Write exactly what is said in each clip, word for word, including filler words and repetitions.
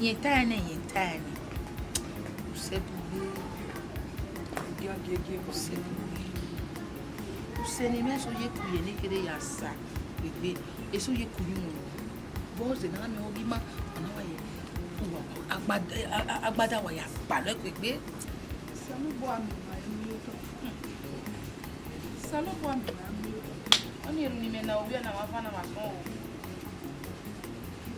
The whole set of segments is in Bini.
Irẹn ta ẹnẹ, irẹn ta ẹnẹ. Usẹ bu gbe. Giagiagia, usẹ bu gbe. Usẹ ne imẹ so ye ku ye ne kherhe ya sa egbe, eso ye ku ni mu. Bọzẹ ne a miẹn ọghe ima, ọ na wa ye ku wa, agbada, a, a, agbada wa ya kpalọ ẹkpegbe. Osanobua miẹn ma emu ye otọ. Osanobua miẹn ma emu ye otọ. Ọni erhunmwu ne imẹ na, ovbi ẹna mwa van na mwa sọn o.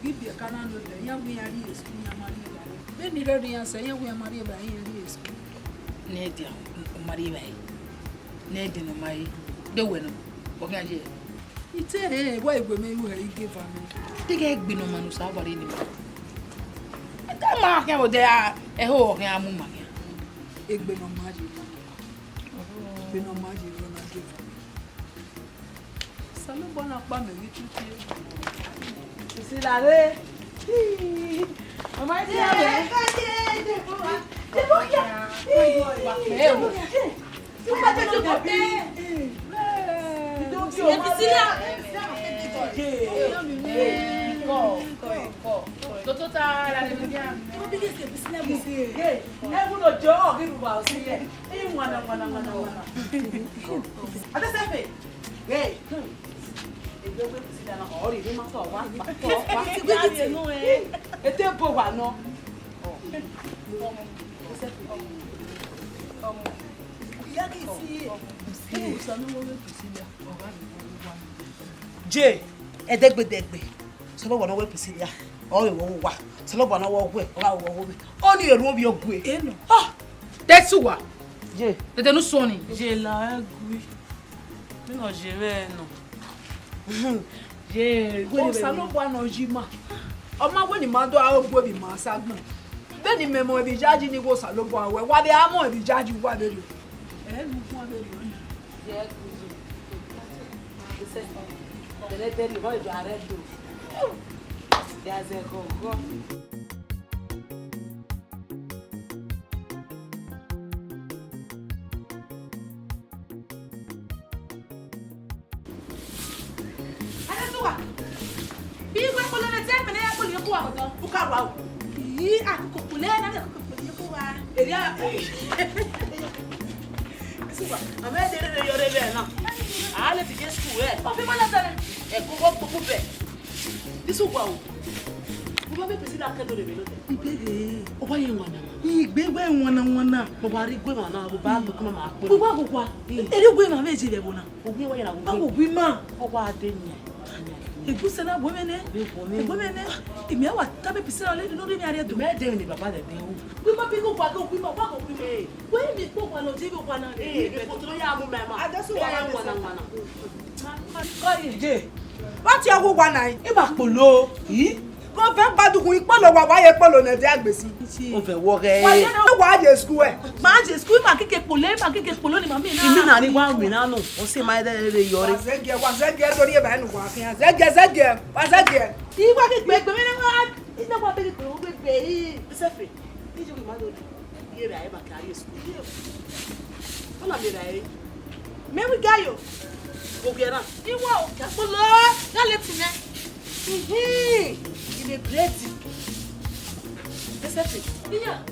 Ghi biẹ ka na lo ẹdẹ, iran wẹ iran rrie school, iran ma rrie evbare. Vbene I rhie iran sẹ, iran wẹ iran ma rrie evbare, iran rrie school. Ne ẹdẹ, ọ ma rrie evbare. Ne ẹdẹ ne ọ ma re. De wẹ nọ, ọ khian ye. I te rẹn, wa egbe mwẹ ru hẹ, I gave am. Deghẹ egbe ne ọ ma ne Osanobua rhie ne ima. Ẹdẹ ma khian vbe odẹ ra, ẹho ọ khian mu ma khian. Egbe ne ọ ma ye. Egbe ne ọ ma ye, ọ na gave am. Osanobua na kpa mẹ ghi tutu. Sisi la re. Mama, isi la re. Ẹvbo ne ọ jọ ọghe ru vbe osẹe, ẹ i wana, wana, wana, wana. Adesẹfe, hey, egbe egbe Priscilla na, ọ rhie emwi ma tọ wa, tọ wa. Ete bo wa nọ. Je, ẹdẹgbẹdẹgbẹ. Osanobua ne ọ wẹ Priscilla, ọ vbe wẹ owa. Osanobua ne ọ wẹ ọ wẹ, ọ gha wẹ ọ wẹ. Ọni erhunmwu ovbi ọgue. Enọ. Ah! Te sẹ uwa. Je. Dede ne u sọn ni. Je la ẹgui. Vbene ọ ye mwẹ nọ. Ye, Osanobua ne ọ yi ima. Ọ ma wẹ ne ima do aro gbe ovbi ima sa gbọn. Vbene imẹ mọ emwi yayi ni wẹ Osanobua wẹ, wa vbe a mọ emwi yayi uwa vberriọ. Ẹ, ne uwa vberriọ na. Adesuwa, igho ekpolo ne te ẹmwẹ ne ya kpolo ye kuwa odọ. U ka wa o. Ii, akoko kpolo na, akoko kpolo ye kuwa. Eria. Adesuwa, a mwẹ de rere yọ rre vbe na. A leti je school ẹ. Ọ fi ma na sẹrẹ. Ẹ koko kpokpu bẹ. Adesuwa o. Mo ma vbe Priscilla ke do rre vbe nọ. Igbe ghe. Ọ wa ye wana. Igbe wẹ wana wana. Mo wa rhie igue mwa na, ọ ba gbe kuma ma kpe. Uwa ghọghọ. Ẹ. Erriọ uwa ima vbe je vbe ẹvbo na. Uwa ima ya na. Uwa ima. Uwa de nia. Egbusẹ na bu mwẹ nẹ. Ebu mwẹ nẹ. Imi a wa tama Priscilla lele ne ọ rhie emwi a rrie do. Mẹ de emwi ne baba rẹ de ru. Uwa ima bi ghe uwa ghe uwa ima, uwa ghe uwa ima. Wẹ imi kpo uwa nọ, je vbe uwa na. Ee, vbe kotoro ya mu mẹ ma. Adesuwa ya wana wana. Kọye. Vbe ọ tie ọghe uwa na? Ima kpolo. Ii. Ghe ovẹn gbadukhun ikpolo wa, wa ye kpolo ne ẹdẹ agbesi. Ovẹn wọ ghẹ. Wa ye ne wa ye school ẹ. Ma ye school, ma keke kpolo, ma keke kpolo ni ma miẹn na. Imi na ni wa miẹn na nọ, ọ sẹ ma rẹ rere yọ rre. Wa zẹgiẹ, wa zẹgiẹ, do rhie ba nu wa khian. Zẹgiẹ, zẹgiẹ, wa zẹgiẹ. I wa keke gbe, gbe mi na wa, i na wa bẹghe gbe, gbe gbe. Isefe, i ju ma do. Ye ra ẹ ma ka ye school. Ọna miẹn ra ẹ. Mẹ wẹ ga yo. Ogie na. Iwọ o, kpolo, ya leti nẹ. Ihin, ire bread. Isefe. Iya.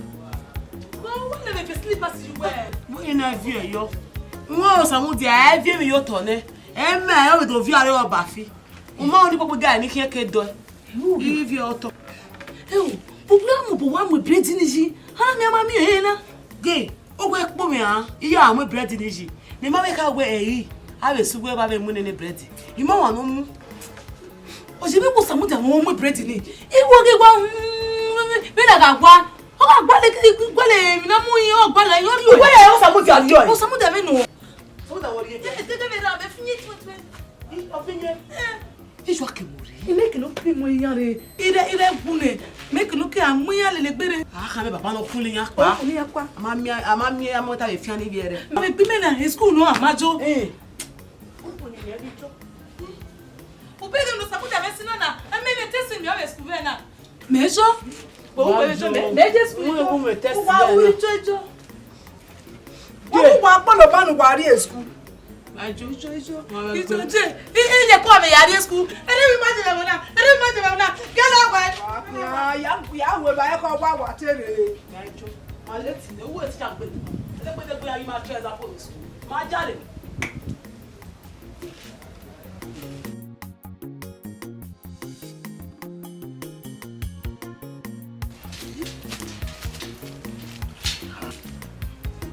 Ko wa na me slippers you wear. Wẹ na viẹ yọ. Wẹ Osamudia, ẹ viẹ mi yo tọ nẹ. Ẹ mẹ, ẹ vbe do viẹ aro ọba fi. U ma ni kpokpo ga ni khian ke dọ. Ivie otọ. Eo, ugbẹn mu bu wa mu bread ni yi. Ha mi ama mi ehe na. Ge, owa kpo mẹ a, iye a mu bread ni yi. Mẹ ma vbe kha wẹ ẹre, a vbe sẹ uwẹ vbe mu nene bread. I ma wa nọ mu. O je vbe kpo Osamudia mu bread ni. I wo ghe wa, vbe na gha wa. Ọ gha gualọ, gualọ emwi ne a mu yin, ọ gualọ, ọ rhie. Wẹ Osamudia rhie. Osamudia vbe nọ. Osamudia wọ rhie. Ẹ, ẹ, te, te vbe ra, vbe fi yin tuẹtuẹ. Iyọ kevbe rre. Imẹ kele okpia mu iran rre. Ire, ire wu nẹ. Imẹ kele okpia mu iran lele gbe rre. A kha mẹ baba nọ kun iran kpa. Ọ kun iran kpa. A ma miẹn, a ma miẹn amọ ta vbe fian ni vbiẹ rẹ. Mẹ gbe mẹ na school nọ a ma jo. Eh. Ubeghe ne Osamudia vbe si nọ na, ẹ mẹ vbe test mi ọ vbe school vbe na. Mẹ jọ. Mẹ jọ. Mẹ je school. Uwa wu ijo ijo. Uwa kpọlọ ba ne uwa rrie school. Ajo. Ijo, ijo. Ijo, je. I, i ye kua vbe ya rrie school. Ene mi ma je vbe na. Ene mi ma je vbe na. Get out, boy. Ya, ya, ya, we ba eko wa wa tere. Ajo. Ma leti ne wo ti ya gbe. Ele gbe de gbe ayi ma try za po school. Ma jale.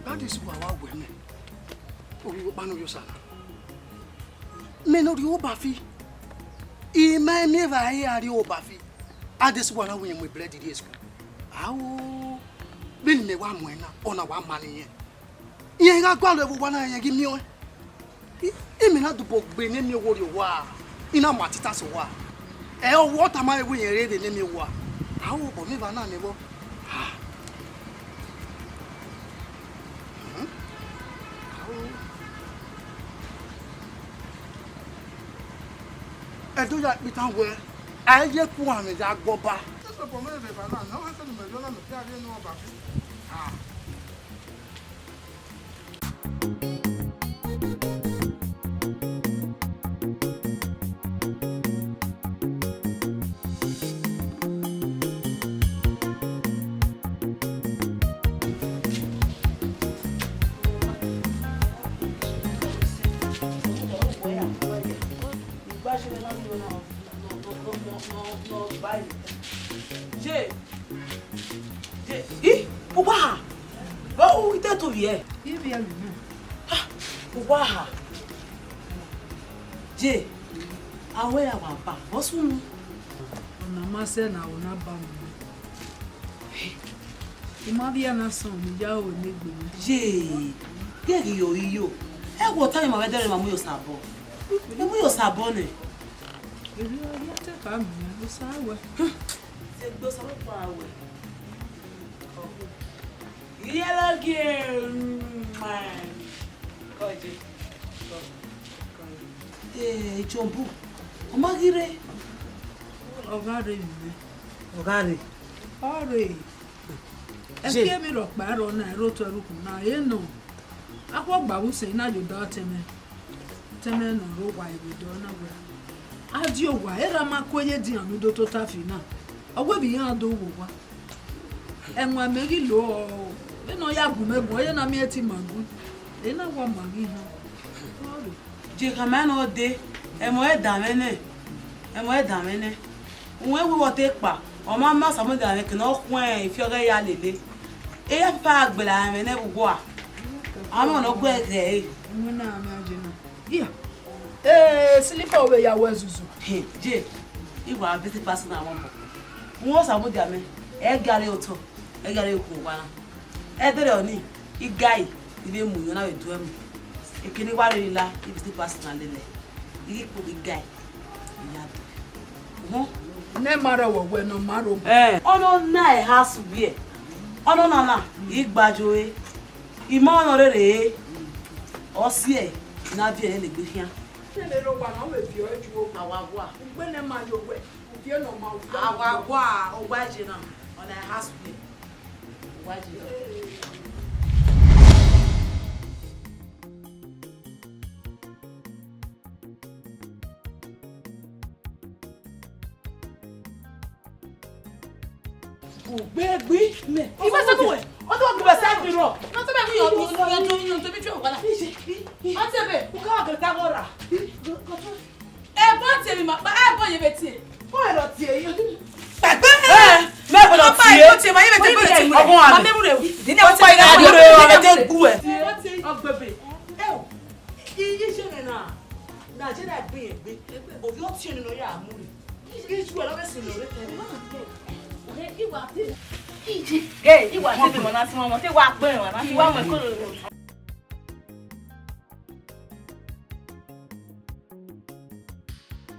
That is why wa wẹ mẹ. Ovbi ọkpa ne ọ ye Osa na. Mẹ ne ọ rrie obafi. I ma miẹn evba ẹre a rrie obafi. Adesua na wẹ irẹn mu bread rrie school. Ao, vbene imẹ wa muẹn na, ọna wa ma ne irẹn. Irẹn gha gualọ ẹvbo owa na, irẹn ghi miẹn ọẹn. I, imẹ na dobọ gbe ne miẹn owo rrie owa, I na ma tita sẹ owa. Ẹ, ọ tama mwẹ wẹ irẹn rre vbe ne miẹn owa. Ao, obọ mwẹ evba na nẹ vbọ. Ah. Hmm. Ao. Ẹdẹ ya kpitan wẹẹ, a i ye ku amwẹ ya gbe ọba. Ẹsẹ obọ mwẹ vbe evba na, ne ọ khẹke ne imẹ rhie ọna, mẹ khian rhie ne ọba fi. Ah. Ye. Ye. Ih, uwa ha. Vbe u te to vbiẹ? Ivbiẹ vbe na. Ha, uwa ha. Ye. A wẹ ya wa ba. Vbọ sunu? Ọna ma sẹ na, ọna ba mu. I ma vbiẹ na sọn, ne I ya ro ne egbe mwẹ. Ye. Ghe ghi yo iyo. Ẹ wọ ta ma vbe dẹrẹ ma mu yo sabọ. Ẹ mu yo sabọ nẹ. Erriọ, erriọ te ka miẹn, Osa wẹ. Egbe Osanobua wẹ. Yellow girl. Kọje. Kọ, kọ. Eh, Jọbu. Ọ ma ghi rre. Ọ gha rre mẹ. Ọ gha rre. Ọ rre. Ẹki emwi rhọkpa ẹrọ na, ẹrọ otọ ẹrukhu na, ẹ nọ. Akhọgba vbe usẹ na ye odẹ ọtẹn mwẹ. Ọtẹn mwẹ ne ọ rre owa vbe odẹ na wẹẹ, a die owa, erha ma ku eye edian ne u do tota fi na. Ọ wẹ vbe iran do vbe owa. Ẹwaẹn mẹ ghi lo, vbene ọ ya gu mẹ gu, ọ ye na miẹn ẹtin ma gu. Ena wa ma ghi họn. Ọ rre. Je khama nọ dee, ẹmwẹ ọre danmwẹ nẹ, ẹmwẹ ọre danmwẹ nẹ. Uwẹ wi wọ te kpa, ọ ma ma Samuel danmwẹ ke ne ọ khuẹn ifiọghẹ ya lele. Eya papa gha gbele amwẹ nẹ vbe uwa. Amwẹ ne ọ guẹ ghẹ ẹre. Ẹmwẹ na amwẹ aje na. Iya. Eh, slipper wẹ ya wẹ zuzu. He, je, I wa busy person na mọ. Uwẹ Samuel danmwẹ, ẹ gha rre otọ, ẹ gha rre okhuo owa na. Ẹdẹrẹ ọnii, I gai, I vbe mu yan na vbe duẹ mu. Ekene I wa rre la, I vbe te pass na lele. I ghi kpo I gai, I ya dee. Uhun. Ne ma rre wẹ wẹ ne ọ ma rre obo. Eh. Ọnọna eha sughiẹ. Ọnọna na, I gba jo re. I ma ọnọ rere re. Ọ siẹ, I na viẹ ẹre ne egbe khian. Nene rre owa na, ọ vbe viọ ẹre ju owa. Awa gua. Ugbẹn ne ma ye owẹ, u viẹ ne ọ ma, u viẹ ne ọ ma. Awa gua, owa je na, ọna eha sughiẹ. Ugbegbe mẹ. Ife sẹ nuwẹ. Ọ tọ gbe sẹ bi rọ. Nọ tọ bẹ mi yọ, yọ, yọ, yọ, yọ, tọ bi tọ wala. Ọ tẹ bẹ. U ka gbe ta gọ ra. Ẹbọ tie mi ma, ẹbọ ye bẹ tie. Ọ ẹrọ tie yi. Pẹpẹ. Ẹ, mẹ ẹbọ tie. Ẹbọ tie ma ye bẹ tie, ẹbọ tie. Ọgbọn wa. Ma mẹ mu re. Dini ọgbọn wa. Ọgbọn wa. Ọgbẹbẹ. Ẹ o. Iye iṣẹ rẹ na. Na je na gbe yẹn gbe. Ovbi ọtiẹn ni nọ ya mu re. Iye iṣu ẹ lọ vbe sin nọ re tẹrẹ. Ẹ, iwa te. Ije. Ẹ, iwa te de mọ na si mọ, te wa gbẹn wa na, ti wa mọ ẹko lolo.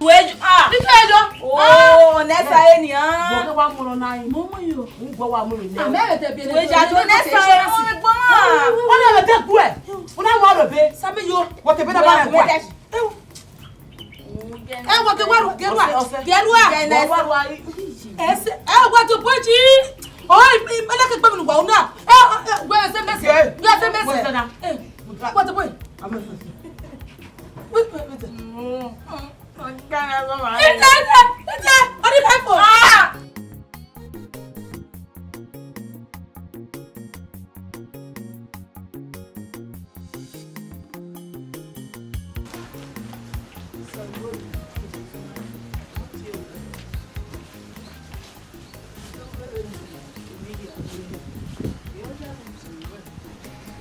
Tueju, ah. Ni tueju. Oh, nẹsa eni, ah. Mo ke wa mu lọ na yi. Mo mu yo. N gbọ wa mu mi nẹ. Amẹ rẹ tẹ bi. Tueju, ato nẹsa eni, o gbọ. Wọ́n lè lọ dé gu ẹ̀. Wọ́n náà wà lọ bẹ́ẹ̀. Sami yo. Wọ́n tẹ bẹ́ẹ̀ náà bá rẹ̀ gu ẹ̀. Ẹ wọ́n tẹ wá rù, gẹ̀rù à. Gẹ̀rù à. Ẹ sẹ, ẹ wọ́n tẹ bọ́ jí. Ọ̀ ẹ lẹ́kẹ̀ gbẹ́mi nù wà ó náà. Ẹ wọ́n ẹ sẹ mẹ́sẹ̀. Wọ́n ẹ sẹ mẹ́sẹ̀. Wọ́n tẹ bọ́ yìí.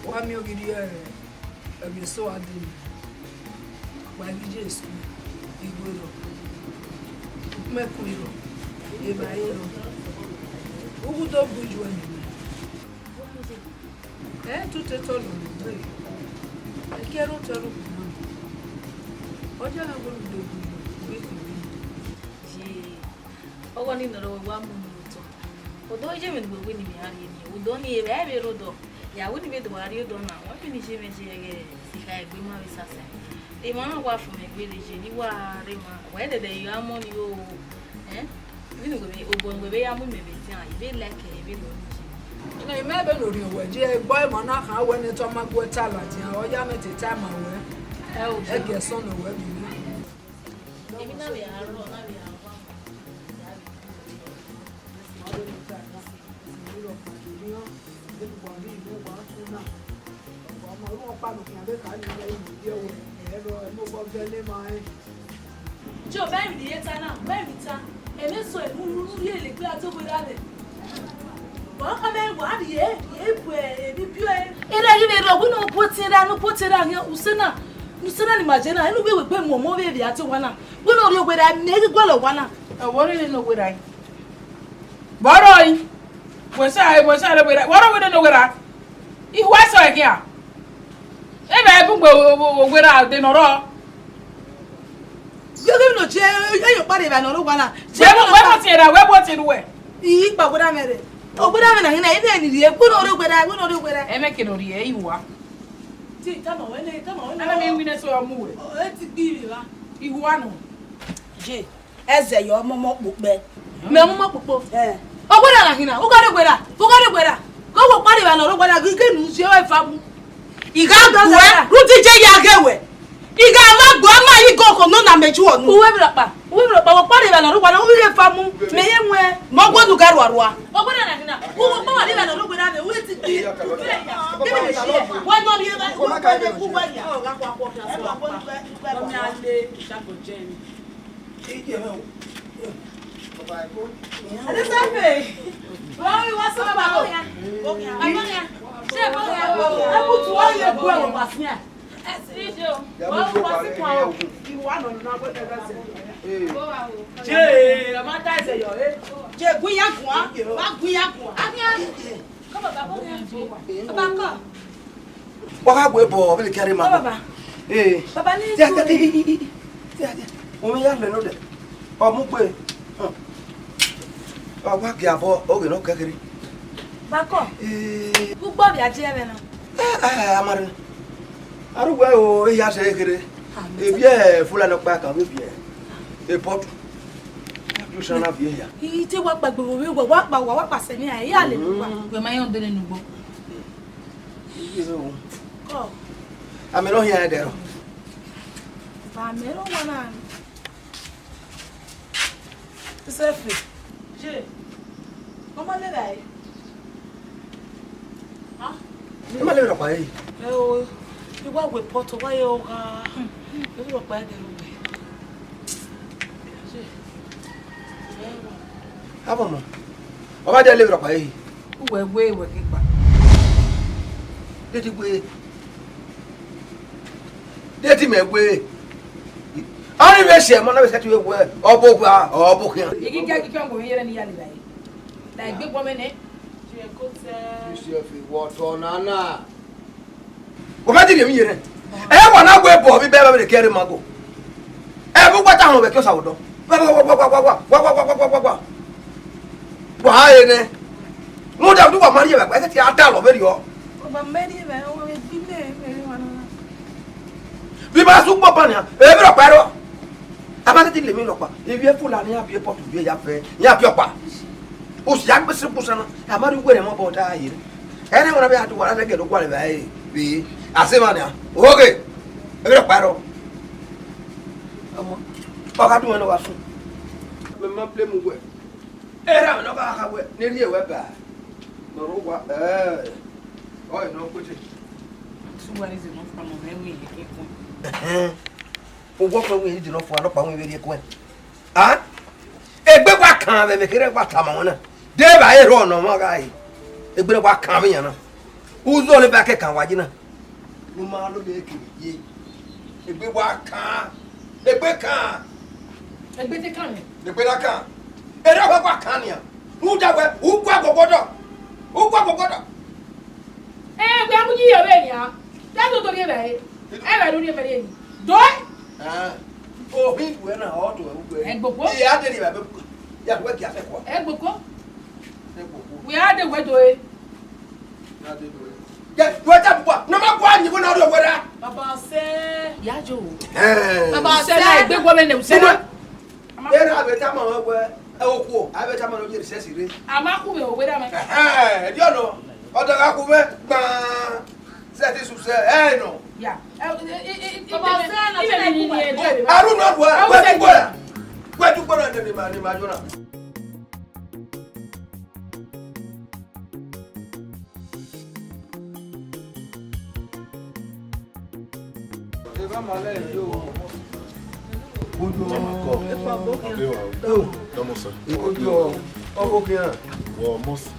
Wa miẹn ogidi ẹre, ẹvbo eso a dee. Wa ghi je school, igho rrọọ, ukpẹn ku rrọọ, evbare rrọọ, ughu do bu ju ẹre nẹ. Ẹ i tutu tọ lọ ne egbe, ẹki ẹre otọ ẹre okhuo na. Ọ dia na wẹ ne u do bu ju ẹre, u vbe khin vbe. Ye, ọghe ọnii nọ rọ wẹ wa mu unu otọ. Odọ ye vbe ne uwẹ wẹ ne imẹ gha rrie nii, odọ nii vbe, ẹ vbe rre odọ. Ya wẹ ne imẹ do wa rrie odọ na, wa vbe ne iye mwẹ ye ẹghẹ, sikha egbe ma vbe sasa. Emwa na wa fo mwẹ egbe rre ye, ne I wa rre emwa, wa dẹdẹ ya ọmọ nii o. Ẹ? Vbene uwẹ vbe, obọ ne uwẹ vbe ya mu imẹ vbe dian, I vbe like ẹre vbene ọ rrie ye. Ena, imẹ vbene orhiọn wẹ, je gbe emwa na khan wẹ ne te ọ ma gu ẹre ta ladian, ọ ya mwẹ te ta ma wẹ. Ẹ o, ẹgiẹ ẹsọn ne wẹ vbe mwẹ. Emwi na vbe a rrọọ, na vbe a wa. Jọ, mẹ vbe rhie ta na, mẹ vbe ta, ẹmwẹ sọ emu ru rhie lekpa te owe ra vbe. Wa ka mẹ wa rhie, rhie bu emwi biẹ. Erha ghi vbe rrọọ, wẹ ne ọ bu ẹtin ra, ne ọ bu ẹtin ra, usẹ na, usẹ na ni ma je na, enu vbe wegbe mu ọmọ vbe vbe a te owa na, wẹ ne ọ rhie owe ra, mẹ ghi gualọ owa na. Ẹ, wẹ ọ rhie ne owe ra. Vbe ọ rrọọ? Wẹ sa, wẹ sa rre owe ra, vbe ọ rrọọ wẹ ne owe ra? Ihu ẹsọ ẹkhian. Ebe a bun gbe owe ra de ne ọ rrọọ. Gẹgẹ vbene ọ tie, ẹ yọ ọkpa rre evba ne ọ rre owa na. Wẹ bu, wẹ bu ọtiẹn ra, wẹ bu ọtiẹn ne uwẹ. I kpa ogberra mwẹ rre. Ogberra mwẹ na hin na, ene ni rhie, wẹ ne ọ rre ogberra, wẹ ne ọ rre ogberra. Ẹmwẹ ke ne ọ rhie, ẹ i wa. Ti tama wẹ nẹ, tama wẹ nẹ. Ana mi winna eso ọ mu wẹ. Ọ, ẹ ti gbe ivbi ra. Ihu anọ. Je. Ẹzẹ yọ ọmọmọ kpokpẹ. Mẹ ọmọmọ kpokpo. Ẹ. Ogberra na hin na, u gha rre ogberra, u gha rre ogberra. Ke wo kpa rre evba ne ọ rre ogberra, ghi ke ne u si eva mu. I gha guẹ, rhunmwuda iye ya ghe wẹ. I gha ma guẹ, ma yi ghe okhuo nọ na mẹ ju ọnu. Uwẹ vbe rọkpa, uwẹ vbe rọkpa, wo kpa rre evba ne ọ rre ogberra, u ghi ghe eva mu, mẹ ye wẹ. Mẹ ọ guẹ ne u gha rua rua. Ogberra na hin na, u wo kpa wa rre evba ne ọ rre ogberra mẹ, u ti gbe. Gịnị mẹ si? Wẹ nọ rri evba, u gha kpa rre evba, u gha ya. Ọ gha kpa kpọ khian sẹ. Ọ mẹ a le ìṣàkóso ẹni. Je, a ma ta ẹsẹ yọ, eh. Je gun ya guan, ma gun ya guan. Wa gha gu ẹbọ vbene Kiare ma. Baba. Ee. Baba ni. Tia, tia, tia, tia, tia. Wo mwẹ ya lẹ nodẹ. Ọ mu gbe. Ọ wa gie abọ, oghẹ ne ọ kẹ kherhe. Bakọ. Ee. Ugbọ vbe a die ẹmwẹ na. Ẹ, ẹ, ẹ, a ma rre. Arowa o, e ya sẹ kherhe. Amen. Eviẹ Fulani ọkpa kan vbe viẹ. E pọtu. Ju sẹ na viẹ ya. I te wa kpegbe vbe wa, wa kpa, wa, wa kpa sẹ mẹ a, ya lẹ wa. Wẹ ma yọn dele nugbo. Iye o. Kọ. Amẹ ne ọ hiẹn ẹdẹ rọ. Ba mẹ ne ọ wa na. Isefe. Je. Ọ ma lele ẹre. Ha? Ẹ ma lele rọkpa ẹre. Ẹ o, I wa wẹ pot, wa ye ogha. Ẹ rọkpa ẹre ru wẹ. Je. Abọ mọ. Ọ ma dia lele rọkpa ẹre. Uwẹ wẹ, wẹ ke kpa. Dedi wẹ. Dedi mẹ wẹ. Ọni vbe sẹ, mọ na vbe sẹ ti wẹ, ọ bo gba, ọ bo khian. Igi gẹ, igi gẹ, ọmọ yẹrẹ ni ya lele ẹre. La egbe gbọmọ nẹ. Isefe, wọ tọ nana. Wọ ma diri emwi ye nẹ. Ẹ wa na wẹ bọ vbe ibẹ vbe Kiare ma go. Ẹ vbe uwa ta họn vbe ke Osa odọ. Wa, wa, wa, wa, wa, wa. Wa ha re nẹ. Rhunmwuda udu wa ma rhie vbe ẹgbẹ, ẹ te a ta lọ vberriọ. Ọba mẹ rhie vbe, ọ vbe gbe mẹ, mẹ rhie wa na. Vbe ma su gbọ ban nian, ẹ vbe rọkpa rọ. A ma tete lele emwi rọkpa, ivbi Fulani iran biẹ pot, ivbi ya fẹ, iran biẹ ọkpa. Usia gbese kpusan na, a ma rhie uwẹ rẹn mọ obọ ta ye. Ẹnẹ wọn na vbe a do wa na gẹdẹ owa rẹ vbe, vbe a sẹ emwa nian. Oghe, ẹ vbe rọkpa rọ. Ọmọ, ọ gha dun ẹn ne ọ gha sun. Mẹ ma blame uwẹ. Erha mwẹ ne ọ gha kha wẹ ne erriẹ wẹ ba. Ne ọ rre owa, ẹ, ọ i nọ kpete. Suwa ize nọ fa nọ mwẹ wẹ iyeke kọn. Ẹhẹn. Owọ fẹ wẹ ide nọ fua nọkpa wẹ vberriọ ẹkuẹn. A? Egbe wa kan vbe emwi kherhe wa tama wọn na. De evba erha nọ ọmwa gha re. Egbe wa kan vbe iran na. Uzọ ne ba kẹkan wa ye na. Ne u ma lo ye kere ye. Egbe wa kan. Egbe kan. Egbe te kan nẹ. Egbe na kan. Ere wa kan nian. U da wẹ, u gua gbọgbọdọ. U gua gbọgbọdọ. Ẹ, egbe a mu yi ye vbe nian. Ya do do ye vbe. Ẹ vbe do ye vbe ni. Do. Ah. O hin wẹ na, ọ do wẹ. Ẹgbokpo. Iya de ni ba be. Ya wẹ kia se kwa. Ẹgbokpo. Ẹgbokpo. Wẹ a de wẹ do e. Ye, wẹ ta bua, ne ma gua ni wẹ na rre wẹ ra. Baba sẹ. Ya jo. Eh. Baba sẹ na egbe gua mẹ ne usẹ na. Era be ta ma wẹ, e okuo, a be ta ma no ye recess re. A ma khu mẹ owẹ ra mẹ. Eh, dio no. Ọ da gha khu mẹ gban. Sẹ ti su sẹ, eh no. Ya. Baba sẹ na, sẹ na khu mẹ. Aru no wa, wẹ ti gbọra. Wẹ ti gbọra ne ma, ne ma jọ na. Ojú ọkọ kìí hàn. Wọ ọmọ sí.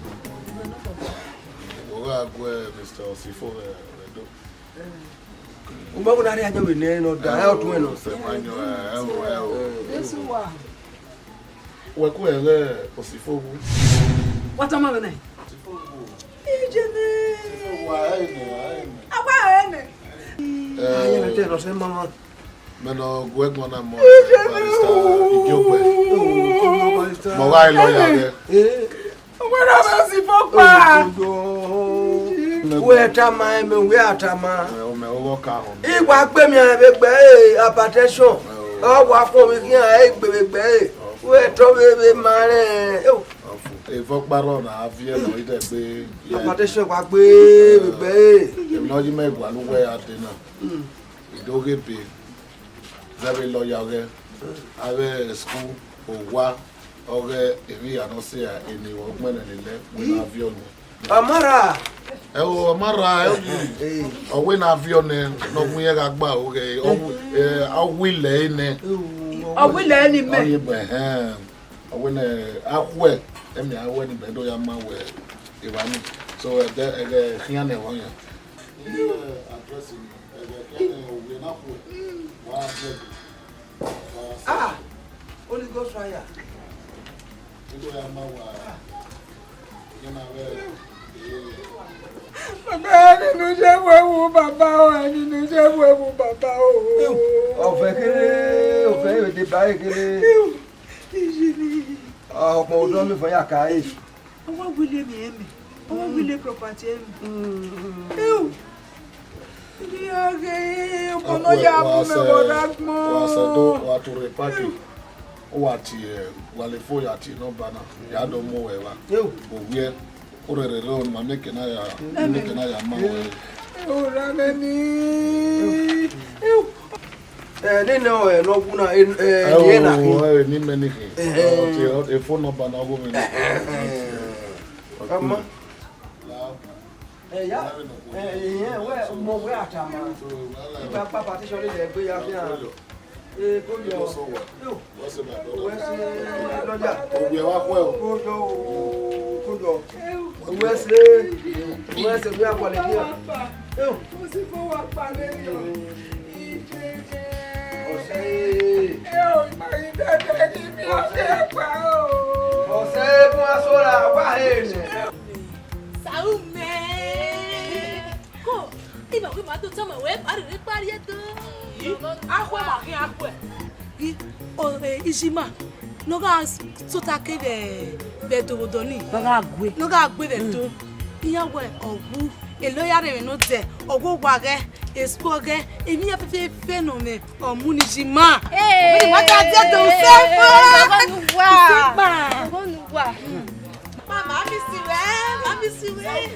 Wọ gha gu Mister Osifo rẹ, rẹ do. Ugbẹn na rhie ajọ vbe nẹ nọ da, ẹ ọtun ẹnọ. Sẹ ma yọ, ẹ, ẹ o, ẹ o. Jesu wa. Wẹ ku ẹghẹ Osifo wu. Wa tama vbe nẹ. Ijeni. Wa ẹ nẹ, wa ẹ nẹ. Awa ẹ nẹ. Ẹ, ayé na tẹ lọ sẹ mama. Mẹ nọ gu ẹgbọn na mọ, Barrister Igiogbe. Barrister. Mọ gha lọ ya rẹ. Eh. Wẹ na vbe si fo kpa. Wẹ tama ẹmẹ, wẹ a tama. Mẹ, mẹ, ọghọ ka họn. Iwa gbe mi vbe gbe, eh, hypertension. Ọ wa fọn vbe khian, eh, gbe vbe gbe, eh. Wẹ tọ vbe, vbe ma rẹ. Eh, oh. Evọ kparọ na aviẹ nọ idẹgbe. Hypertension wa gbe vbe gbe, eh. Emwi ne ọ yi mẹ gualọ uwẹ a de na. Mm. I do ghe ebe, zẹvbe lawyer ọghẹ, avbe school, owa, ọghẹ, emwi hia nọ sẹ eni vbe ọgbẹnẹ ne lẹ, wẹ na viọ nẹ. Ọ ma rra. Ẹ o, ọ ma rra, ẹ o yi. Eh. Ọ wẹ na viọ nẹ, ne ọ gu irẹn gha gba ọghẹ, ọ wẹ, ẹ, ọ wẹ ilẹ nẹ. Ọ wẹ ilẹ ni mẹ. Ọ ye bẹ, ẹhẹn. Ọ wẹ nẹ, a khuẹ, ẹmẹ a wẹ ni mẹ do ya ma wẹ evba ni. So, ẹdẹ, ẹghẹ khian nẹ vbọ yan. Iye address ni, ẹghẹ khian nẹ ovbi na khuẹ, wa address. Ah, Holy Ghost fire. Ido ya ma wa. Iye na vbe, eh. Baba, ẹni ne u ye vbe wu baba o, ẹni ne u ye vbe wu baba o. Ọvẹ kere, ọvẹ ewẹ deba kere. Iye ni. Ọkpọ odọ mi fọ ya ka e. Ọ wa wile emwi ẹmwẹ, ọ wa wile property ẹmwẹ. Mm. Ew. Iye ghe, ọkọ nọ ya mu mẹ vbe ọdọ agbọn. Wa sẹ do, wa to rre parking. Wa tie, wa le fo ya tie number na, ya do mu wẹ evba. Ew. Owiẹ, o rherhe rre, ọ ma miẹn eke na ya, miẹn eke na ya ma wẹ. Ew, ra mẹ ni. Ew. Eh, nene ọ, eh, ne ọ wu na, eh, eh, ẹ ni ena o, khin. Eh, ni mẹ ni khin. Eh, eh. Ọ te, ọ, e phone number na ọghe mwẹ ni. Eh, eh, eh. Ama. Eh, ya. Eh, eh, eh, wẹ, mo wẹ atama. Iba pa partition le egbe ya fi an. Eh, ko yọ. Yo. Wẹ se lọya. Owie wa khuẹ o. Ko yọ o. Ko yọ. Wẹ se. Wẹ se, wẹ akpalẹ dia. Yo. Mo sì fọwọ́ pa lẹ́yìn o. Ọsẹ. Ẹ ò mọ ìdẹ́dẹ́ ní mi ọ̀sẹ̀ pa o. Ọsẹ fún aṣọ ra wá èèyàn. Sàrùmẹ́. Kò, ìgbà wo màá tó tọ́mọ̀ wẹ́ parí rí parí ẹ̀ tó? Akhuẹ màá kí akhuẹ. Ijima, ne ọ gha sota ke vbe, vbe ẹdẹ ọvbodọ ni. Ne ọ gha gue. Ne ọ gha gue vbe ẹdẹ. Iran wẹ ọ wu, elọ ya rẹn emwi ne ọ dẹ, ọ wu owa ghẹ, esu ọghẹ, emwi iran fẹfẹfẹ nọ mwẹ, ọ mu ni Ijima. Ee, ma ta dẹ do sẹ fo. Ọgọ nu wa. Sẹ pa. Ọgọ nu wa. Mama, I miss you, eh? I miss you, eh?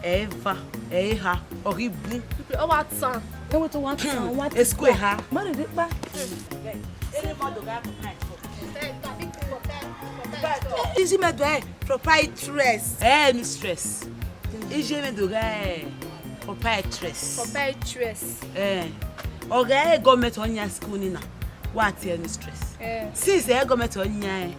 Eva, ẹha, ọ ghi bun. Ọ wa tan. Ewe to wa tan, wa tan. Esikẹ eha. Ma rre kpa. Iye mẹ do ẹ proprietress. Eh, mistress. Iye mẹ do ẹ proprietress. Proprietress. Eh. Ọ ghe government ọ yan school ni na. Wa tie mistress. Eh. Since ẹ government ọ yan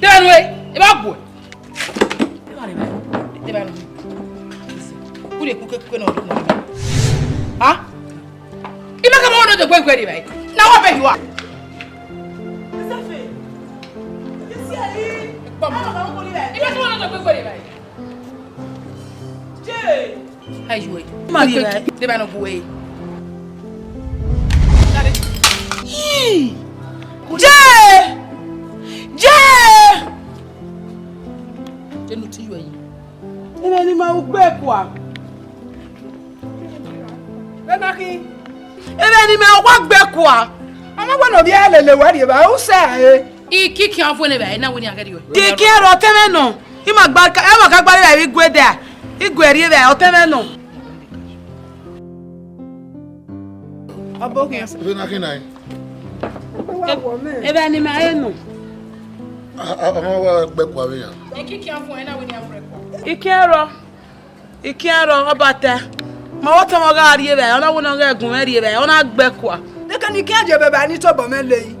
Deghẹ nuẹn, I ma guẹ. Deghẹ nuẹn, deghẹ nuẹn. Ku rhie kuke kuke nọ, nọ. Ha? I ma ka ma wẹ ne ọ gbe guẹ rhie evbare. Na wa beg you are. I ma ka ma wẹ ne ọ gbe guẹ rhie evbare. Jay! Ayo, ma rhie evbare. Deghẹ nuẹn guẹ. Jay! Jay! Denu ti yo yi. Ena ni ma ugbe kua. Vbe na khin? Ena ni ma wa gbe kua. Ama wa no bi lele wẹ rhie evbare, u sẹ ẹre. Ikikian ọvo ne evbare na wẹ ne a ghẹ rhie. Ikikian rọ tẹmwẹ nọ. I ma gba, ẹ ma ka gba rhie evbare, I gue da. I gue rhie evbare, ọ tẹmwẹ nọ. Ọbokhian. Vbe na khin na? Ebe ni ma re nọ. A, a, a ma wa gbe kua vbe yan. Ikikian ọvo na wẹ ne a gbe kua. Ikian rọ. Ikian rọ, ọ ba ta. Ma wẹ ọtẹn mwẹ gha rhie evbare, ọ na wẹ ne ọ ghẹ gun mwẹ rhie evbare, ọ na gbe kua. Dekẹn ne ikian je bẹbẹ ni tobọ mwẹ le yi.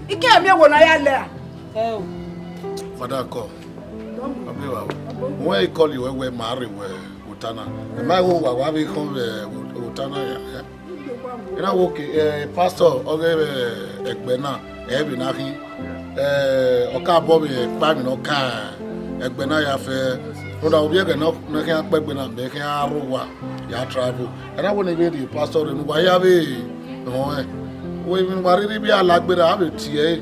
Ikian miẹn wo ne a ya lẹ a? Ẹ o. Madam, call. Ọ be wa o. Wẹ I call you, wẹ, wẹ ma rre wẹ ota na. Ẹ ma wo wa, wa vbe khọn vbe ota na ya. Ena wo ke, eh, pastor, ọ ghe vbe ẹgbẹ na, ẹ vbe na khin. Eh, ọ ka bọ vbe kpa emwi ne ọ kan ẹgbẹ na ya fẹ. Rhunmwuda ovbi ẹghẹ ne ọ, ne ọ khian kpa egbe na, mẹ khian rre owa ya travel. Ena wo ne I vbe rhie pastor rre ne uwa hia vbe họn ẹn. Wẹ emwi ne uwa rhirhi vbe a la gberra, a vbe tie ẹre.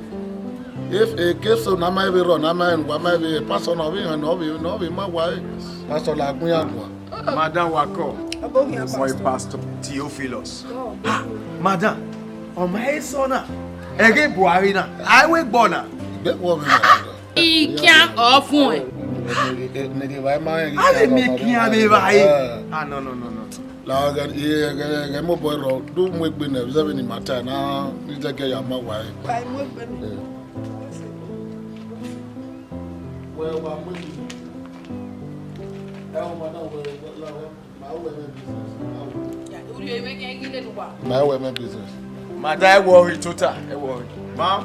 If, eh, case na ma vbe rrọọ, na ma rẹn ne uwa ma vbe, pastor na ọ vbe họn ne ọ vbe, ne ọ vbe ma uwa ẹre. Pastor la gun iran guan. Madam, wa kọ. Ọbokhian, boy, Pastor. Pastor Theophilus. Ah, madam, ọ ma he sọ na. Ẹghẹ Buhari na, a i wẹ gbọ na. Igbe wọ vbe na. Ikian ọfun ẹ. Nigga, why am I? A lè mẹ ikian vbe evbare. Eh. Ah, no, no, no, no. La ghẹ, ghẹ, ghẹ, ghẹ mobọ rrọọ, do mu egbe nẹ, zẹ vbene ima ta na, ni zẹgiẹ ya ma uwa ẹre. Ba mu egbe nẹ. Eh. Wẹ wa mu egbe. Ẹ, ọmọ náà wẹ, wẹ, wẹ, ma wẹ mẹ business. Ma wẹ mẹ business. Ma da ẹ wọrri tota, ẹ wọrri. Ma.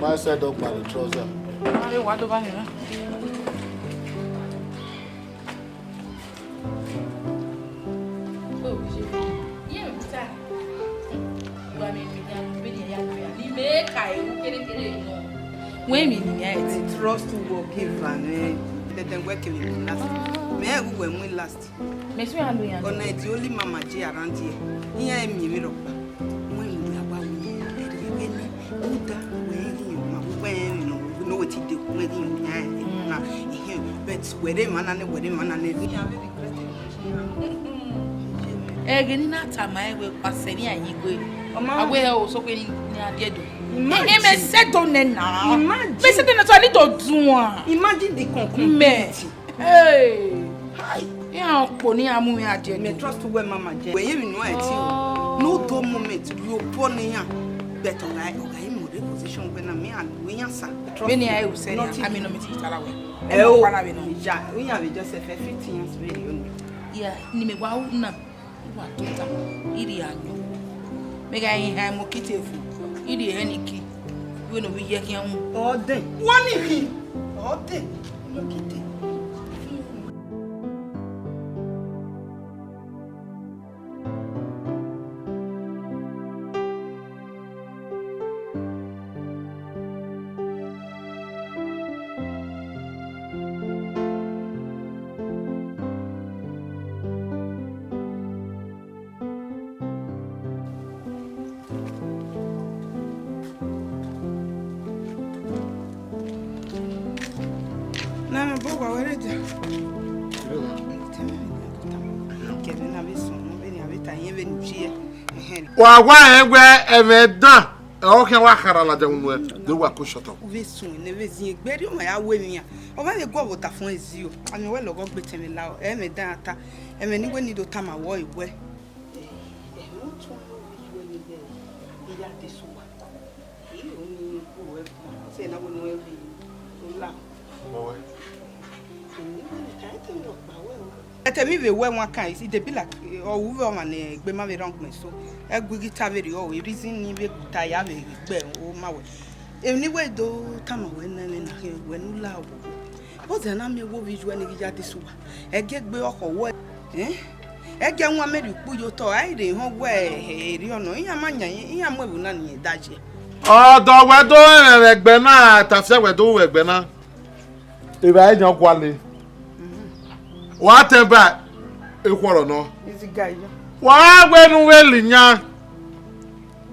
Ma sẹ dọ kpare trouser. Ma le wa do ba ni na. Wẹ mi ni ya ẹti. Trust work, give am, eh. Tẹtẹ wẹ kevbe last. Mẹ ẹ gu wẹ mu last. Mẹ sẹ ya lo yan. Ọna the only mama je around here. Iran ẹ miẹn emwi rhọkpa. Wẹ mi ya wa wu. Ẹrẹ vbe ni. Uda wẹ ghi ma wẹ no we ti de wẹ ghi yan na. But wẹ re mama na nẹ, wẹ re mama na nẹ. Iran vbe regret. Ẹghẹ ne I na tama ẹn wẹ, wa sẹ ne iran yin igue. Ọ ma. A wẹ hẹ o, so kue ne a die do. Imagine. Ẹ, mẹ sẹ do nẹ na. Imagine. Mẹ sẹ do nẹ, so I need to do am. Imagine the conclusion. Mẹ. Hey. Iran kpo ne iran mu iran die do. Mẹ trust wẹ mama je. Wẹ ye mi nu ẹ ti o. Oh. No dull moment, you poor ne iran. But ọ gha, ọ gha mu the position wẹ na, me and we answer. Vbene iran ru sẹ nia, nothing. Ami nọ mi ti tala wẹ. Ẹ o, ọmọ ọkpa na vbe nọ. Iya, iran vbe Joseph, ẹ fifty years vbe yo ni. Iya, ne imẹ wa ru na, wa tota, I rhie ayọn. Mẹ gha hin han ẹmwẹ okite fo, I rhie ẹnrẹn ni ki, vbene ovbi iye khian wu. Ọ dẹn. Wọ ni khin. Ọ dẹn. Okite. Na mẹ bọ wa wẹrẹ dia. Kẹmẹ na vbe sunu, vbene a vbe ta iran vbene u ye. Wa wa rẹn wẹ ẹmwẹ dan, ọ khian wa khara ladian unu ẹ, do wa ko shut up. U vbe sun ne vbe zin egbe, erriọ ọmwa ya ru emwi iran. Ọ vbe vbe gu ọvbokhan fun ẹzio. Amẹ wẹ lọghọ gbe tẹn vbe la, ẹmwẹ dan ta, ẹmwẹ ne I wẹ ne I do tama wẹ ọre wẹ. Ẹmwẹ ọtẹn ọmọ vbe iye wẹ ne I ya de sẹ uwa. I ro ni ru ẹre, sẹ na wẹ ne u rhie ola. Mẹ wẹ. Ẹtẹ mwẹ vbe wẹ one kind, e dey be like, ọ ru vbe ọmwa ne egbe ma vbe rhọngbẹn so. Ẹgu ghi ta vberriọ, e reason ni vbe gu ta ya vbe gbe o ma wẹ. Emwi ne I wẹ do tama wẹ nẹ, ẹmwẹ na khian wẹ ne u la owo. Ọzẹ na miẹn wo vbe iye uẹ ni ghi ya de sẹ uwa. Ẹgiẹ egbe ọkhọ wẹ, eh? Ẹgiẹ wan mẹ rhie ukpu ye otọ, a i rhe họn wẹ erriọ nọ, iran ma yan, iran mu ẹvbo na ne irẹn da ye. Ọdọ wẹ do rẹn vbe ẹgbẹ na, tafiẹ wẹ do ru vbe ẹgbẹ na. Evbare yan gualọ. Wa tẹn ba ekhọrọ nọ. Iziga yọ. Wa wẹ ne u vbe la iyan.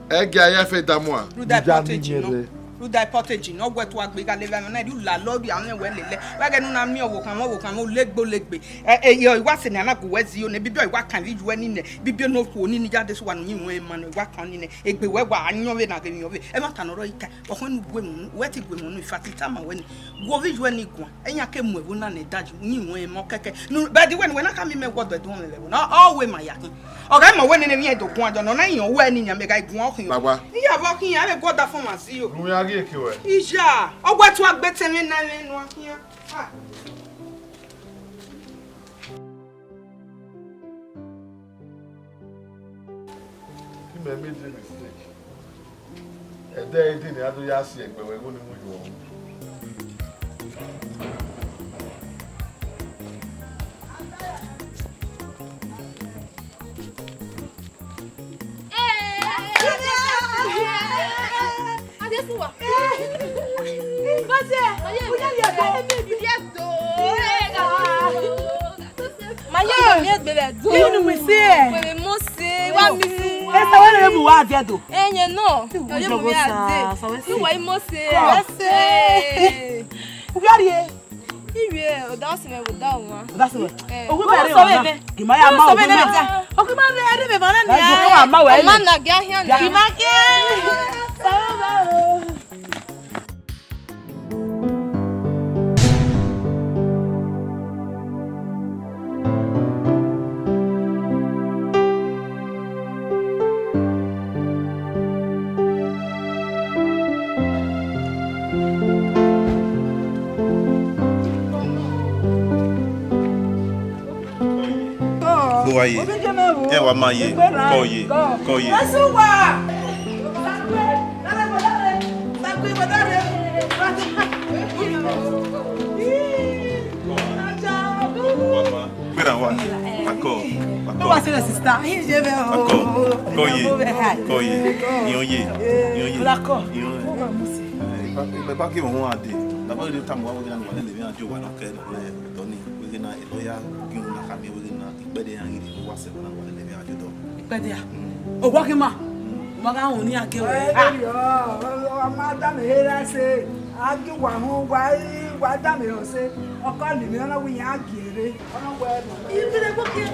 Ẹgia ya fe damuan. Rhunmwuda i pọteji nọ. Rhunmwuda i pọteji nọ, wẹ tua gbe gha lele ẹmwẹ na, erriọ u la lọrri amwẹ wẹ lele. Wẹ ghẹ ne u na miẹn ọvbokhan, ọvbokhan, u legbe, u legbe. Ẹ, ẹ, ọ, I wa sẹ ne a na gu wẹ zẹ iyo, ne bibiẹ ọ i wa kan vbe iye uẹ ni nẹ, bibiẹ ne okhuo ni ni ya de sẹ uwa ne uyinmwẹ ma nọ, ọ i wa kan ni nẹ, egbe wẹ wa yọn vbe na ghe emwi yọn vbe. Ẹmwata ne ọ rrọọ i ta, ọkhọn ne u gu emwi unu, wẹ te gu emwi unu, in fact, I tama wẹ ni, gu ovbi iye uẹ ni guan, ẹyan ke mu ẹvbo na nẹ daji, uyinmwẹ ma kẹkẹ. Nu, bẹdi wẹ ne uwẹ na khama imẹ wẹ ọdọ ẹdẹ ọmwẹ vbe ẹvbo na, ọ wẹ ma ya khin. Ọ gha ma wẹ nene emwi ẹdẹ guan jọ, nọ na iyan wẹ ni yan mẹ gha guan ọkhin. Gbagba. Iyan vbe ọkhin, a vbe gu ọdafẹn ọmwa zẹ iyo. Ru iran ghi eke wẹ. Iya, ọ wẹ tua gbe tẹn mwẹ na mwẹ nua khian. Ah. Imẹ made mistake. Ẹdẹ ẹre dee ne a do ya si ẹgbẹ wẹ igho ni mu yo ọmwa. Adesuwa. Mose, uya ye do. Ma ye mi egbe vbe do. Inu mi se. Were Mose, wa mi su. Esa were mu wa via do. Enye no. Oye mu mi ade. Sa, sa, wẹ si. Wa Mose. Ese. Uya rie. Iwe, ọdọ ọsẹ mwẹ vbe odaro mwa. Ọdọ ọsẹ mwẹ? Eh. Ogun ma rre ọmwa na. Gima ya ma ogun na. Ogun ma rre, ẹrẹ mẹ ma na ni. Ogun ma ma wẹ. Ọmwa na gẹ ahian na. Gima gẹ. Gbe uwa ye. Ẹ wa ma ye. Kọ ye. Kọ ye. Gbera wa. Akọ. Akọ. Wa se sister. Akọ. Kọ ye. Kọ ye. Iyan ye. Iyan ye. Iyan ye. Ẹ, ba, ba ke wọn ade. Na ba de tamu wa wẹ na wa lele vbe iran je owa nọ kẹ nọ rẹ ọdọ ni, wẹ na elọya gie unu na khama wẹ na ikpẹdẹ iran ghi rhie ne uwa sẹ na wa lele vbe iran je odọ. Ikpẹdẹ a? Owa ghi ma. Wa gha họn ne iran gie wẹ. Ẹ, ọ ma da mẹ he ra se. A gie uwa họn, wa, wa da mẹ họn se. Ọkọ ni mẹ na wẹ iran gie rre. Ọ na wẹ. Ikpẹdẹ gbo gie.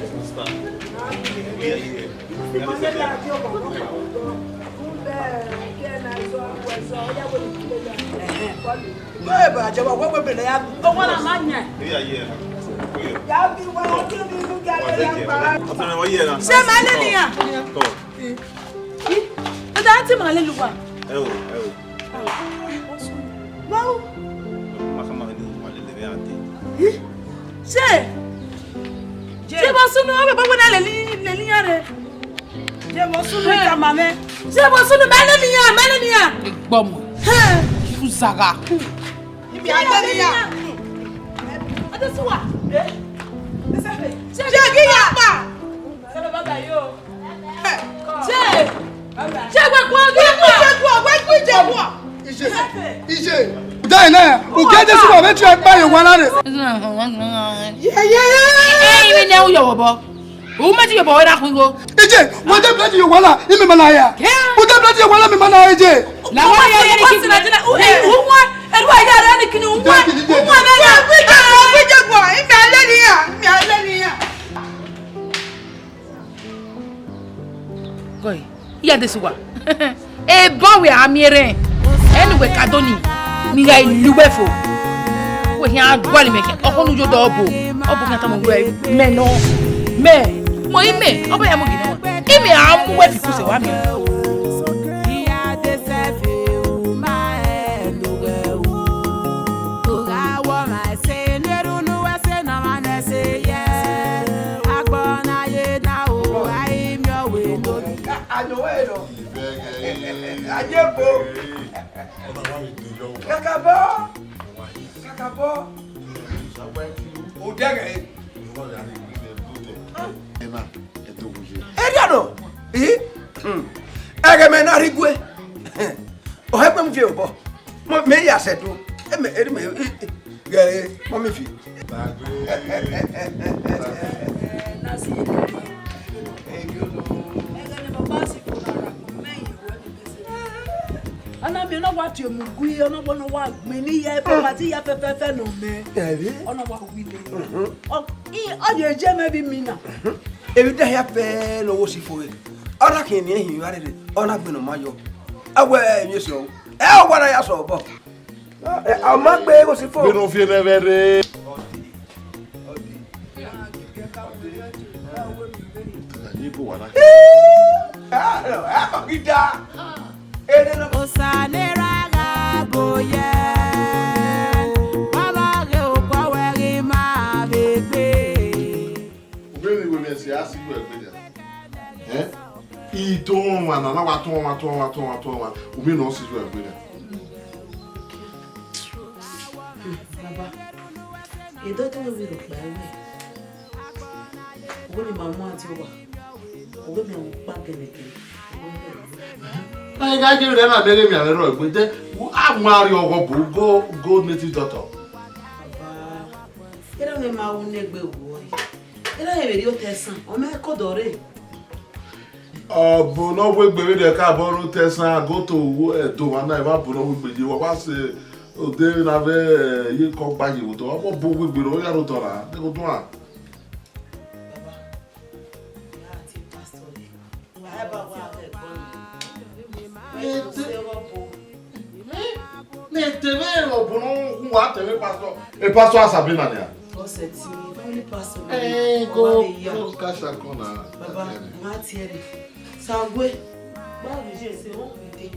Ṣé màá lè nìyà? Ẹ dá tí màá lè lù wá. Ẹ o, ẹ o. Báwo? Ṣé? Ṣé bọ́ sunu ọbẹ̀ bọ́ gbọ́dọ̀ lè ní lè ní yàrá? Ye mo sunu ka ma mẹ. Ye mo sunu mẹ ne niya, mẹ ne niya. Gbọmọ. Hẹn. Ifu zaga. Ibi a ye niya. Adesuwa. Eh? Ṣé kí ya pa? Ṣé bàbá yóò? Ṣé? Ṣé gbogbo ọdún pa? Ṣé gbogbo ọdún pa? Ije, ije. Dai na, u ke de suwa be try pa yo wana re. Ye, ye, ye. Eh, eh, imi ne u yo bo. U ma ti yo bo na kun go. Ije, wo de bloody yo wana, imi ma na ya. Wo de bloody yo wana, mi ma na ya, ije. Na wa ya ni kini. U, eh, u wa, e wa ya ni kini, u wa. U wa na ya. Ije, ije. Ije bo, imi a le ni ya, imi a le ni ya. Gọe, iye Adesuwa. Ebọ wẹ a miẹn rẹn. Ẹnu wẹ ka do ni, ne I gha lu wẹ fo. Wẹ khian gualọ mẹ khian, ọkhọ ne u yo dọ ọbo. Ọbo khian tama wẹ mẹ nọ. Mẹ, mọ imẹ, ọba ya mu gidi. Imẹ a mu wẹ fi kuse wa miẹn. Ayọwẹ nọ. Ayebo. Kakabọ. Kakabọ. Odẹghe. Erianọ. Ih. Hmm. Ẹghẹ mẹ na rhie igue. Ọ hẹ gbe mu viẹ obọ. Mọ, mẹ ya sẹ do. Eme, eri mẹ, ghẹ, mọ mi fi. Ana mi, ọ na wa tie mu gui, ọ na wa, ọ na wa gbin ni ya property ya fẹfẹfẹ nọ mẹ. Ẹre? Ọ na wa wi le. Mhm. Ọ, i, ọ ye je mẹ bi mi na. Emwi da hia fẹ ne ọ wo si fo re. Ọ na khian eni hin vbe rere, ọ na gbẹnnọ ma yọ. Awẹ emwi eso. Ẹ, ọ wa na ya sẹ obọ. Ẹ, ọ ma gbe igho si fo. Vbene ọ viẹ nẹ vbe rre. Ye go wa na. Ẹ, ẹ, ọ ghi da. Ene nọ. Osa ne ra gha go ye, wa ma ghe okhuo wẹ ghi ma vbe gbe. Vbene iwẹ mwẹ ẹse a si iwẹ egbe nian. Ẹ? I tọn ọmwa na, na wa tọn ọmwa, tọn ọmwa, tọn ọmwa, tọn ọmwa. Umiẹn ne ọ si iwẹ egbe nian. Baba, edọtọ vbe rhọkpa ẹre, wẹ ne ima mu adi owa, wẹ ne ọ kpa gẹlegẹle. Na i gha ye rẹ na, mẹ ghe mẹ aro egbe, de a mu arriọ ọghọ bu go, go native doctor. Baba, erha mwẹ ma ru ne egbe wo ẹre. Erha mwẹ vbe rrie otọ ẹsan, ọ ma kọdọ rre. Ọ bu ne ọ wegbe vbe dẹ ka bọ rre otọ ẹsan, go to Ẹdo, wa na eva bu ne ọ wegbe ye, wa wa sẹ odẹ na vbe ye kọ gba ye vbe otọ, ọ bu wegbe rre, ọ ya rre otọ ra, de ko tun a. Baba, ya ti pastor le. Wa ba wa ẹgbọn. Ete. Ne tẹmwẹ ọbun ne u wa tẹmwẹ pastor. E pastor Asabina nia. Ọ sẹtin, family pastor. Eh, go, go cash account na. Baba, ma tie re. Sangwe. Ba bi je se o ku ide.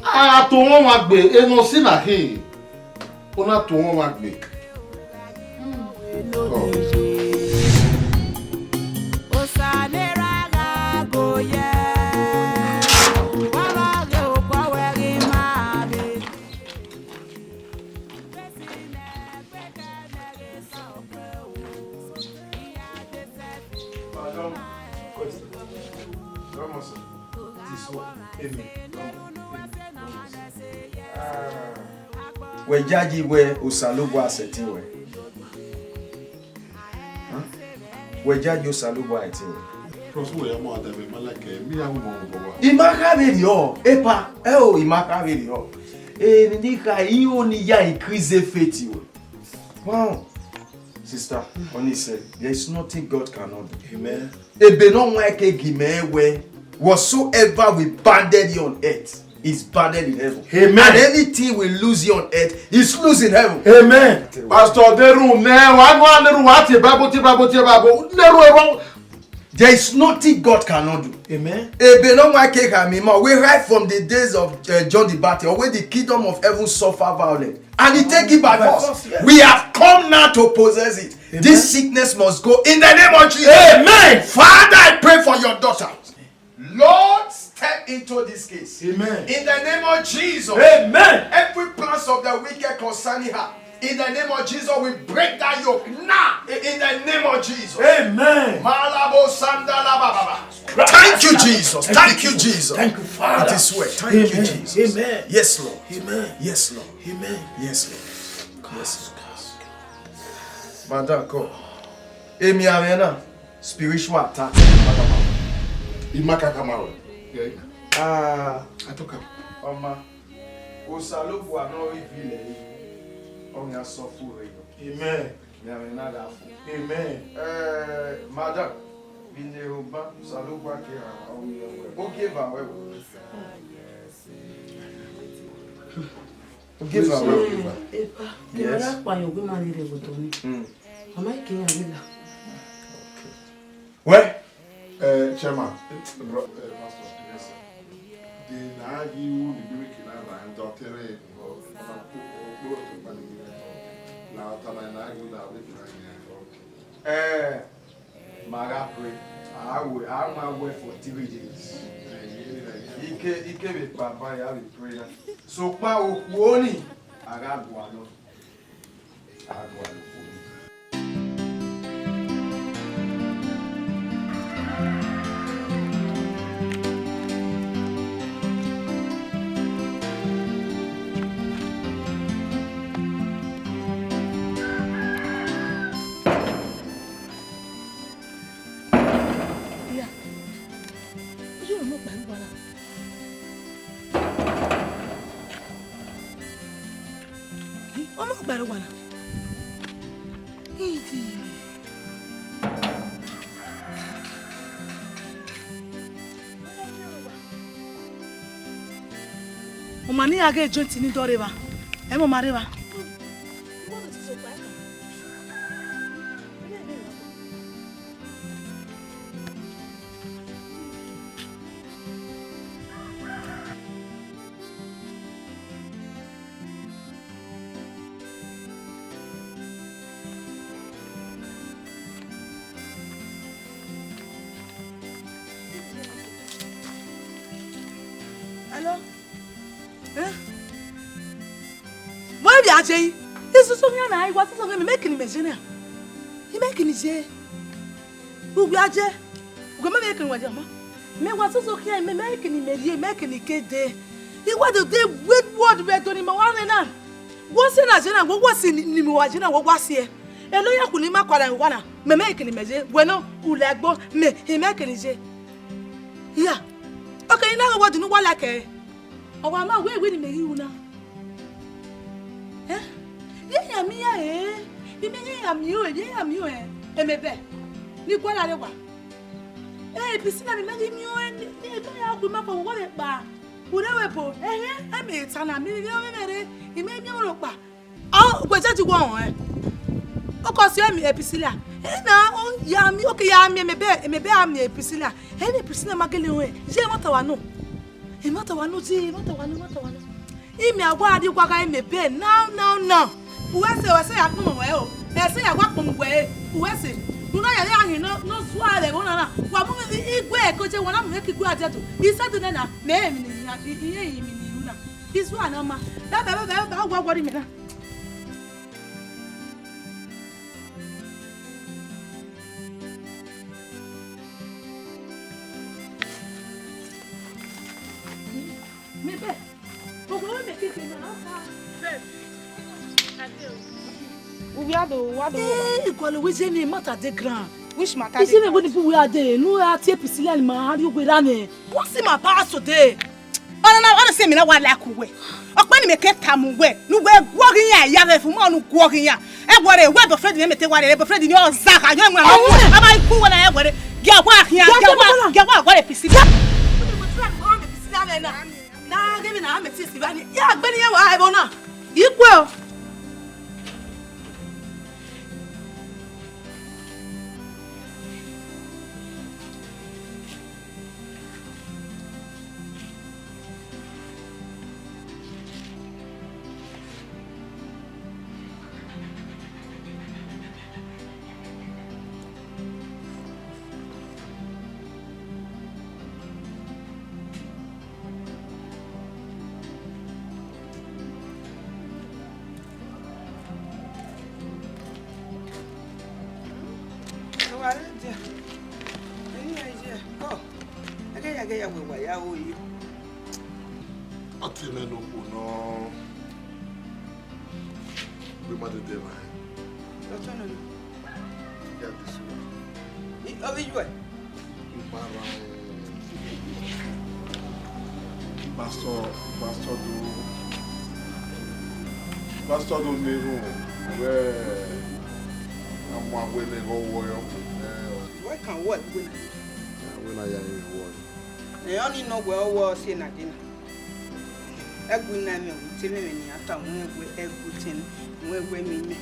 A to wọn wa gbe, enọ si na khin. Ọ na to wọn wa gbe. Madam, question. Come on, sir. This one. Amen. Come on. Amen. Come on, sir. Ah. Wẹ yayi wẹ Osanobua sẹtin wẹ. Huh? Wẹ yayi Osanobua sẹtin wẹ. Bros, wẹ ya mu ada vbe ma like, eh, mi ya mu ọmọ vbe owa. I ma kha vberriọ, epa, ẹ o, I ma kha vberriọ. Emwi ne I kha, I ho ne I ya increase faith wẹ. Wow. Sister, honestly, there is nothing God cannot do. Amen. Ebe ne ọ wan ke gi mẹ wẹ, whatsoever we banded here on earth is banded in heaven. Amen. And anything we lose here on earth is loose in heaven. Amen. Pastor Deru, ne wa nu Deru, wa tie Bible, tie Bible, tie Bible. Deru, evo. There is nothing God cannot do. Amen. Ebe ne ọ wan ke kha mi ma, we write from the days of, uh, John the Baptist, or when the kingdom of heaven suffer violence, and he take it by force. By force, yes. We have come now to possess it. Amen. This sickness must go in the name of Jesus. Amen. Father, I pray for your daughter. Lord, step into this case. Amen. In the name of Jesus. Amen. Every plans of the wicked concerning her, in the name of Jesus, we break that yoke now. In the name of Jesus. Amen. Malabo sandala bababa. Thank you, Jesus. Thank you, Jesus. Thank you, Father. It is well. Thank you, Jesus. Amen. Yes, Lord. Amen. Yes, Lord. Amen. Yes, Lord. Yes, Lord. Madam, come. Emi avena. Spiritual attack. I ma kaka ma wẹ. Ah, I took am. Ọma, Osanobua ne ọ rre ivbi lẹre, ọ ghi a suffer rre yọ. Amen. Mẹ avbe na gha fo. Amen. Eh, madam, vbe ne erhunmwu, Osanobua ke rhan ọghe uwẹ. Ogieva wẹ wẹ. Ogieva wẹ wẹ. Epa, kevbe a ya kpa yan, ọ gbe ima ni rre vbe otọ ni. Mm. Ọ ma ke iran ghi la. Wẹ? Eh, chairman, bro, eh, pastor, yes, sir. De ne a ghi ru ne igbẹmwẹ ke na rran, dọtẹ rẹ, ọ, ọ na kpo, ọ kpo ọtọ gba ne igbẹmwẹ tọ. Na ọta na na gu na vbe pray. Eh, ma gha pray. I will, I will wait for three days. Ike, ike vbe kpa ba ya vbe pray na. Sokpan okhuo ni, a gha gualọ. A gualọ okhuo ni. Iya, iye ọmọ ọkpa ẹre wa na. Ọmọ ọkpa ẹre wa na. Idi. Ọma ne iran ghe joint ni dọ rre evba, ẹ i mwẹ ọma rre evba. Hello? Eh? Vbọ ẹ vbe a je yi? Isusu khian na, I wa soso khian, mẹ, mẹ kini mẹ je na. I mẹ kini je. Uwẹ a je. Uwẹ mẹ, mẹ kini wa je ma. Mẹ wa soso khian, mẹ, mẹ kini mẹ rhie, mẹ kini ke dee. I wa do de weird word vbe do ni ma wa rre na. Wo si na je na, wo wa si ni, ni mẹ wa je na, wo wa si ẹ. Eno ya khu ni ma kọra wa na. Mẹ, mẹ kini mẹ je. Wẹ nọ, u la ẹgbọn, mẹ, I mẹ kini je. Iya. Okay, I na ghe word ne u wa like ẹ. Ọ wa ma wẹ, wẹ ne imẹ ghi ru na. Eh? Ye ya miẹn ẹre, imẹ ye ya miẹn ọẹn, ye ya miẹn ọẹn, ẹmwẹ bẹẹ, ne I gualọ rre wa. Eh, Priscilla, ne imẹ ghi miẹn ọẹn, ne, ne imẹ ya gu ima fo, wẹ vbe kpa, u rre vbe ebo, ẹhẹn, ẹmwẹ ta na, mẹ, mẹ, mẹ, mẹ rre, imẹ miẹn ọẹn rhọkpa. Ọ, wẹ judge wẹ ọẹn. Ọ kọ si ẹmwẹ, eh, Priscilla. Eh, na, ọ ya miẹn, okay, ya miẹn ẹmwẹ bẹẹ, ẹmwẹ bẹẹ a miẹn Priscilla. Ẹmwẹ Priscilla ma gele ọẹn, ye ẹmwata wa nọ. Ẹmwata wa nọ, ye ẹmwata wa nọ, ẹmwata wa nọ. Imẹ a wa rrie owa gha ẹmwẹ bẹẹ now, now, now. Uwẹ sẹ, uwẹ sẹ ya kpọnmwẹ wẹ o. Ẹsẹ ya wa kpọnmwẹ wẹ e. Uwẹ sẹ. U na ya ya hin nọ, nọ zua rẹ ẹvbo na na. Wa mu i, i, igue ẹko je, wa na mu mwẹ ke igue adiadio. I sẹ do nẹ na, mẹ i re emwi ne I yan, I, I re emwi ne I ru na. I zua na ma. Bye, bye, bye, bye, bye, wa worry mẹ na. Mẹ bẹẹ, ọgua mẹ keke na, ọ ta. Babe, I dey o. Uwẹ a do, uwẹ a do. Eh, igualọ wẹ je ne matter dey ground. Which matter dey ground? Isi mẹ wẹ ni bu wẹ a dey, ne u ra tie Priscilla ni ma rrie owa na nẹ. What's in my past today? Ọnana, ọna sẹ mẹ na wa like uwẹ. Ọkpa ne mẹ ke tama uwẹ, ne uwẹ guọghọ iran ya vbe fun, ma ọna guọghọ iran. Ẹ wẹrẹ, uwẹ boyfriend mwẹ mẹ te wa rre, boyfriend ni ọ za kha, yọ mu na. Ọwẹ. A ma ku uwẹ na, ẹ wẹrẹ. Gia wa khian, gia wa, gia wa, wa re Priscilla. Na ghe mẹ na, mẹ ti si va ni. Ya gbe ni ya wa ẹvbo na. I kue o. Owa rre dia. Eni ẹre ye, kọ. Ẹghẹ ya, ẹghẹ ya wẹ wa ya ro yi. Ọ tie mwẹ ne okhuo nọ. Wẹ ma dede ma. Ọtọ nọ. Ya de su. I, ọ vbe yuẹ. Pastor, pastor do, pastor do ne erhunmwu wẹ a mu avbe ne ghe ọwọrọ. Wẹ kan wọ ẹgbe na. Wẹ na ya rinmwian wọ. Ẹ, ọnii nọ wẹ ọwọ ọse na dee na. Ẹgu na mẹ, u te mwẹ emwi ne iran ta, u wẹ ẹgu tẹn, u wẹ emwi mẹ.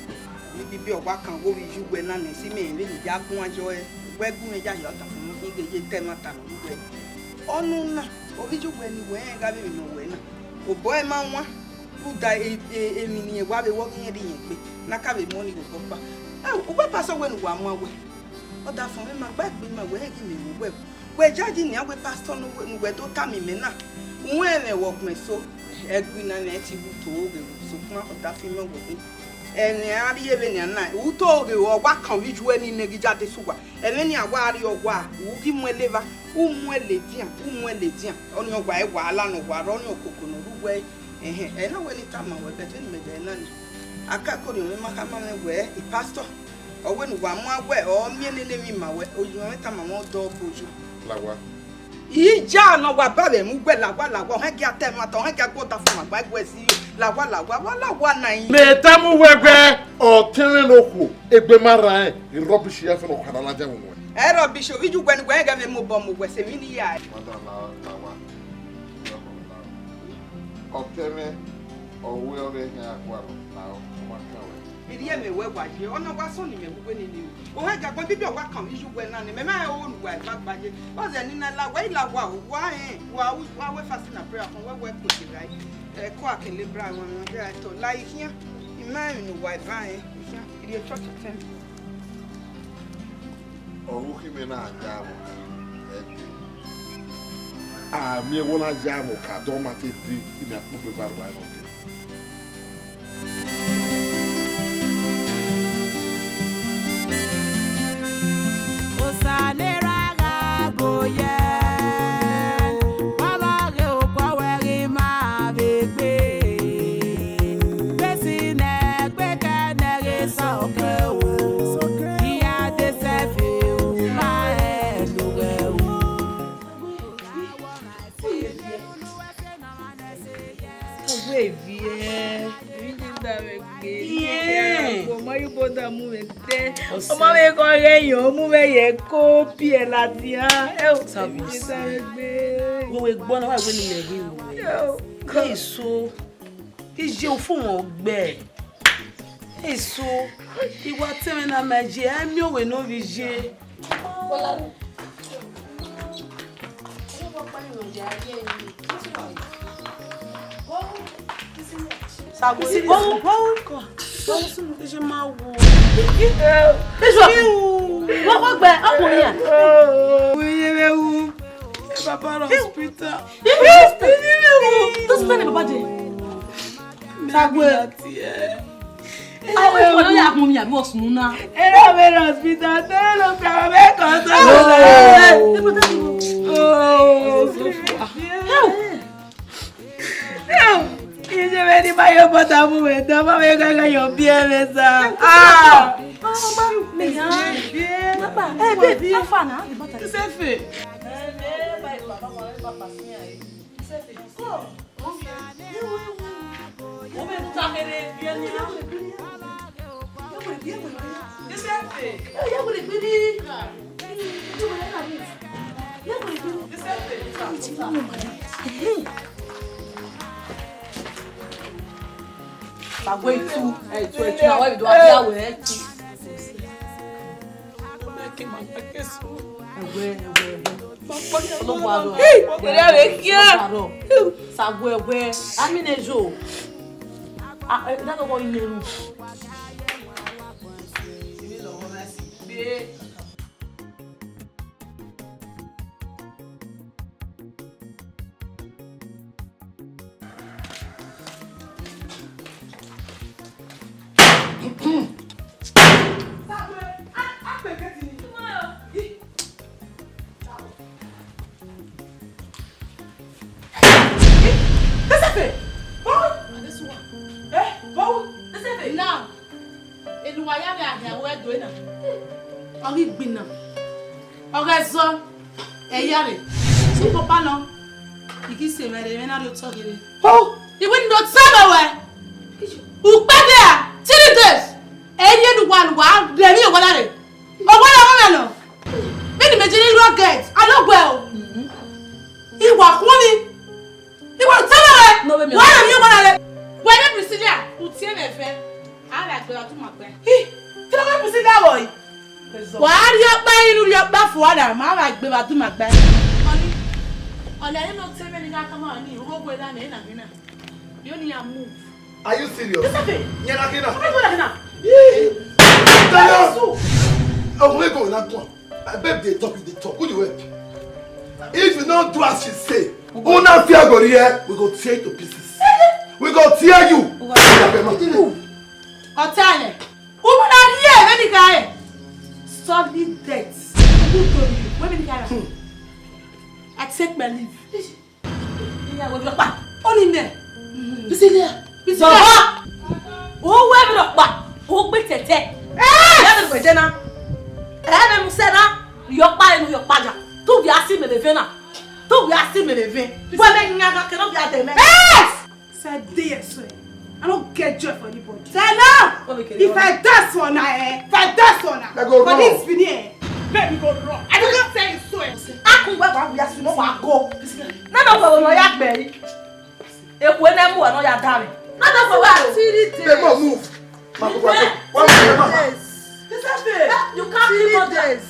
Ni bibi ọwa kan ghe ovbi iyuwẹ na nẹ, si mẹ vbene I ya guan yọ ẹre, wẹ gu mwẹ ya hia ọta fun, I ghe ye ta ẹmwata ne ovbi iyuwẹ. Ọnii na, ovbi iyuwẹ ni wẹ rẹn gha vbe emwi ne ọ wẹ na. Obọ ẹre ma wan, Rhunmwuda e-, e-, emwi ne irẹn wa vbe wẹ ọghe irẹn rhie irẹn gbe, ne a ka vbe mu ọnii ghe obọ ọkpa. Ẹ, uwẹ pastor wẹ ne uwa muan wẹ. Ọdafẹn mwẹ ma gba egbe ima wẹ, ẹ ghi mẹ vbe wẹ. Wẹ jaji nian wẹ pastor ne uwẹ, ne uwẹ do tama imẹ na. Uwẹ ẹmwẹ vbe ọgbẹn so, ẹgui na mwẹ ti wu to ghe vbe sokpan ọdafẹn mwẹ wẹ. Ẹmwẹ a rrie vbenian na, u to ghe ọ wa kan vbe iye uwẹ ni nẹ ghi ya de sẹ uwa. Ẹmwẹ ni a wa rrie ọwa, u ghi mu ẹlẹ evba, u mu ẹlẹ edian, u mu ẹlẹ edian. Ọnii ọ wa ẹre wa la ne ọ wa rre, ọnii okoko ne ọ rre uwẹ. Ẹhẹn, ẹ na wẹ ne I tama wẹ, but vbene imẹ dẹ na ni, a ka kọ orhiọn mwẹ ma khama mwẹ wẹ, e pastor, ọ wẹ ne uwa muan wẹ, ọ miẹn nene emwi ma wẹ, orhiọn mwẹ tama mwẹ ọdọ ọbo yo. Lawa. Ija ne ọ wa ba vbe mu wẹ lawa lawa, ọ hẹn gia ta ẹmwata, ọ hẹn gia gu ọdafẹn ma gba gu ẹse iyo, lawa lawa, wa lawa na yin. Mẹ tama uwẹ wẹ, ọtẹn mwẹ ne okhuo, egbe ma rran rẹn, rubbish ya fẹ ne ọ kha na ladian vbe uwẹ. Ẹ rubbish, ovbi iye uwẹ ne uwẹ ghẹ vbe mu obọ mu wẹ, sẹ emwi ne I ya. Madam, lawa. Ọtẹn mwẹ, ọ wẹ ọghe ẹhian gualọ, na ọ ma kan wẹ. Erriọ mẹ wẹ wa ye, ọ na wa sọn ne imẹ vbe uwẹ nene. Ohẹn ga gbọn bibi ọ wa kan vbe iye uwẹ na nẹ, mẹ ma rẹn oro ne uwa eva gba ye. Ọ zẹ ne I na la wa, I la wa o, wa rẹn, wa, wa wẹ fasting and prayer kan, wẹ wẹ koko ra. Ẹ, ko a kele bra wan, wan ya tọ, la I khian. I ma rẹn emwi ne uwa eva rẹn, I khian. I rhie church ọtẹn mwẹ. Ọvbokhan imẹ na ya mwẹ ọka, ẹ dee. A miẹn wẹ ọ na ya mwẹ ọka, dọ ma te dee, imẹ a kpogbe ba rua nọ dee. Osa ne ra gha go ye, wa ma ghe okọ wẹ ghi ma vbe gbe. Besi nẹ gbe kẹ nẹ ghe sọkẹ o, iya de sẹfe u ma hẹ lowẹ o. Ọgua eviẹ. Emwi ni da mwẹ gbe. Yeah. Ọmọ yi bo da mu mwẹ dẹ. Ọmọ mwẹ kọ ghẹ yan, ọ mu mwẹ ye ko piẹ ladian. Ẹ o, emwi ni da mwẹ gbe. Wẹ wẹ gbọ na, wa wẹ ne imẹ ghi ru wẹ. Ẹ o. Ke iso. Iye ufu wọn gbẹ. Eso, I wa tẹmwẹ na ma ye, a miẹn owe ne ovbi iye. Sagbọn, iye ma wo. Iye, wọ́n kọ́ gbẹ ọkùnrin yẹn. Iye rẹ wu. Baba hospital. Iye rẹ wu. Tó sì fẹ́ ni bàbá jẹ. Sagbọn. Awo, efu ọdọ ya kun mi abi ọsun na. Ere ọmọ ere hospital, tere lo fi ọmọ ere kan sọ. Oh. Oh. Ije vbe ni ma yo bọta mu wẹ, dọ ma wẹ gẹgẹ yo biẹ vbe sa. Ah. Mama, me ya. Papa, eh, baby, how far now? It's safe. Agbo itu, itu, itu, na wa bi do afi awe itu. Ẹwẹ, ẹwẹ, ẹwẹ. Ọlọ́gbọ́n àrọ̀. Hey, wẹrẹ rẹ kíá. Ọlọ́gbọ́n àrọ̀. Sago ẹwẹ. Ami ne jo. Ah, eh, that go in the room. Tesefe! Paul! Adesuwa. Eh, Paul! Tesefe! Now, enu wa ya vbe ahian wẹ do na. Ọ ghi gbinna. Ọ ghe zọ. Ẹ ya rre. Sẹ papa nọ. I ghi sẹ mwẹ rre, mwẹ na rhie otọ ghe rre. Oh! I wẹ ne otọ mwẹ wẹ. Ukpẹdẹ a, three days. Ẹ ye ne uwa, ne uwa rhie emwi owa na rre. Owa na mwẹ nọ. Vbene imẹ je ne ruẹ gẹt, a no guẹ o. I wa khuọnmwi. I wa tama wẹ. No, wẹ mi. Wa na mi wa na le. Wẹ ne Priscilla, u tie mwẹ vẹ. A ra gbe wa tu ma gbe. Hi, te na Priscilla boy. Wa ri ọkpa iru ri ọkpa fua na, ma ra gbe wa tu ma gbe. Ọni, ọni ẹre no te mwẹ ni gha tama ni, u gbe da ne na ni na. Yo ni ya move. Are you serious? Giuseppe! Nyẹ na kina. What is that now? Yee! Tell you. Oh, we go na go. I beg dey talk, dey talk. Who you help? If you no do as she say, una fear go here, we go tear you to pieces. We go tear you. Ọtẹn. Umu na rhie vbene I kha re. Sudden death. Umu to you. Wẹ vbene I kha re. I take my leave. Iya wẹ rhiọkpa. Ọni mẹ. Priscilla. Priscilla. Zọvọ. O wẹ rhiọkpa. O gbe tẹtẹ. Eh! Ẹ vbe gbe jẹ na. Ẹ vbe mu sẹ na. Rhiọkpa enu rhiọkpa ya. Tu via si mẹ vbe vẹ na. Tu via si mẹ vbe vẹ. Wẹ mẹ nya ga kẹ nọ via dẹ mẹ. Yes! Say dey here so, eh, I don't get joy for anybody. Say no! If I dance for una, eh, if I dance for una, I go for run. This Benin, eh, baby go run. I don't tell you so, eh. I can wear one wear, you know, I go. No, no, no, no, ya gbẹ. Eku ene mu no ya dare. No, no, no, no. Three days. They go move. Ma, go, go, go. One minute, ma. Three days. This is it. You can't keep on days.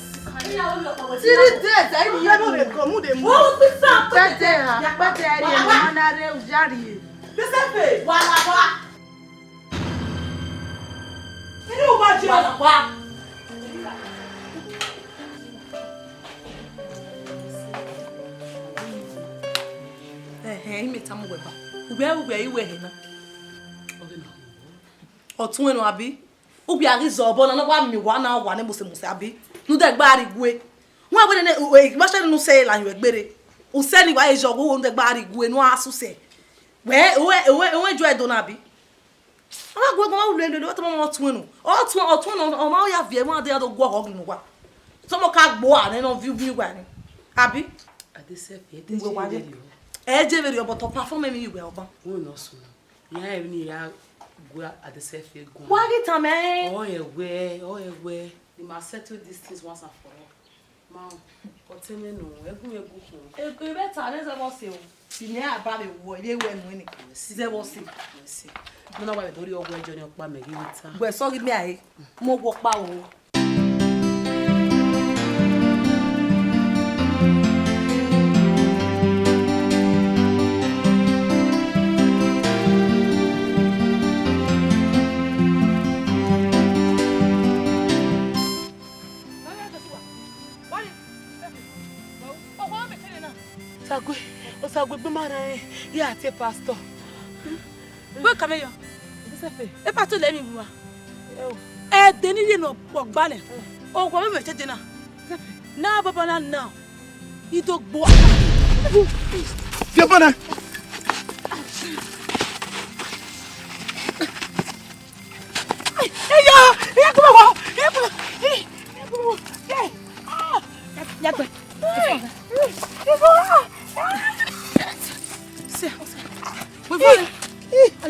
Three days. I need you to come. Move, dey move. Oh, this is. Pete, pete, eri, mana re ujari. Giuseppe! Wala wa. Ini uwa je. Wala wa. Ẹhẹn, imẹ tama uwẹ ba. Uwẹ, uwẹ, iwẹ hẹ na. Ọtuẹn nọ, abi? Uwẹ a ghi zọ obọ na, ne ọ wa miẹn uwa na, wa ne mose mose, abi? Ne u dẹ gba rrie igue. Wẹ wẹ nene, u, u, u, vbọzẹ ne u sẹ la hin uwẹ gbere. U sẹ ne wa ye zọ, wẹ u dẹ gba rrie igue, ne u a sẹ usẹ. Wẹ, wẹ, wẹ, wẹ ju ẹdẹ na, abi? Ọ ma gu ẹre, ọ ma lele, ọ tama ọtuẹn nọ. Ọtuẹn, ọtuẹn nọ, ọ ma ya viẹ, ẹmwẹ de ya do guọghọ ghi ne uwa. Sọmọ ka gbe uwa nẹ, ne ọ viọ ivbi uwa nẹ. Abi? Adesẹfe, ẹ te je vberriọ. Ẹ je vberriọ, but ọ perform emwi ye uwa ọban. Wẹ nọ sunu. Iran emwi ni ya gu Adesẹfe guan. Wa ghi tama ẹre. Ọ rẹn wẹ, ọ rẹn wẹ. They must settle these things once and for all. Ma, ọtẹn mwẹ nọ, ẹgu mwẹ gu khun. Ego vbe ta ne zẹvbọse o. Sine a ba vbe wọ, ivbi wẹ nuẹn ni. Zẹvbọse. Mẹ na wa vbe do rhie ọgua ẹjọ ni ọkpa mẹ ghi vbe ta. Wẹ sọ ghi miẹn a re, mu ọgua ọkpa ro. Osague, Osague, egbe ma rran ẹn, ya tie pastor. Wẹ ka mẹ yọ. Giuseppe. E pastor lẹ emwi vbe uwa. Ẹdẹ ni rhie ne ọ gba nẹ. Owa mwẹ mẹ te dee na. Giuseppe. Na baba na na. I do gbo. Viẹ bana. Eyo, eyo, kuma wo, eyo, kuma, eyo, kuma wo, eh, ah, ya, ya gbe.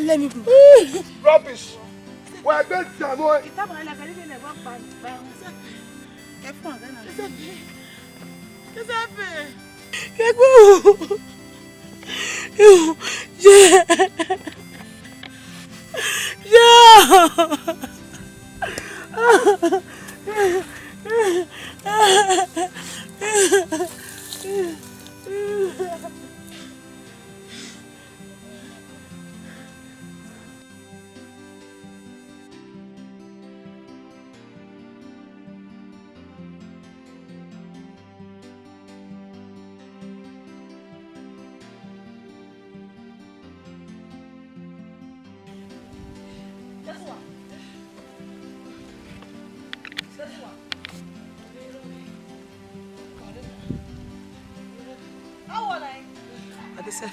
Let me go. Rubbish. Wa gbe jamo. Ẹ fún àgbẹ̀ náà. Kẹgbẹ́ o. Yeah. Yeah. Adesefe.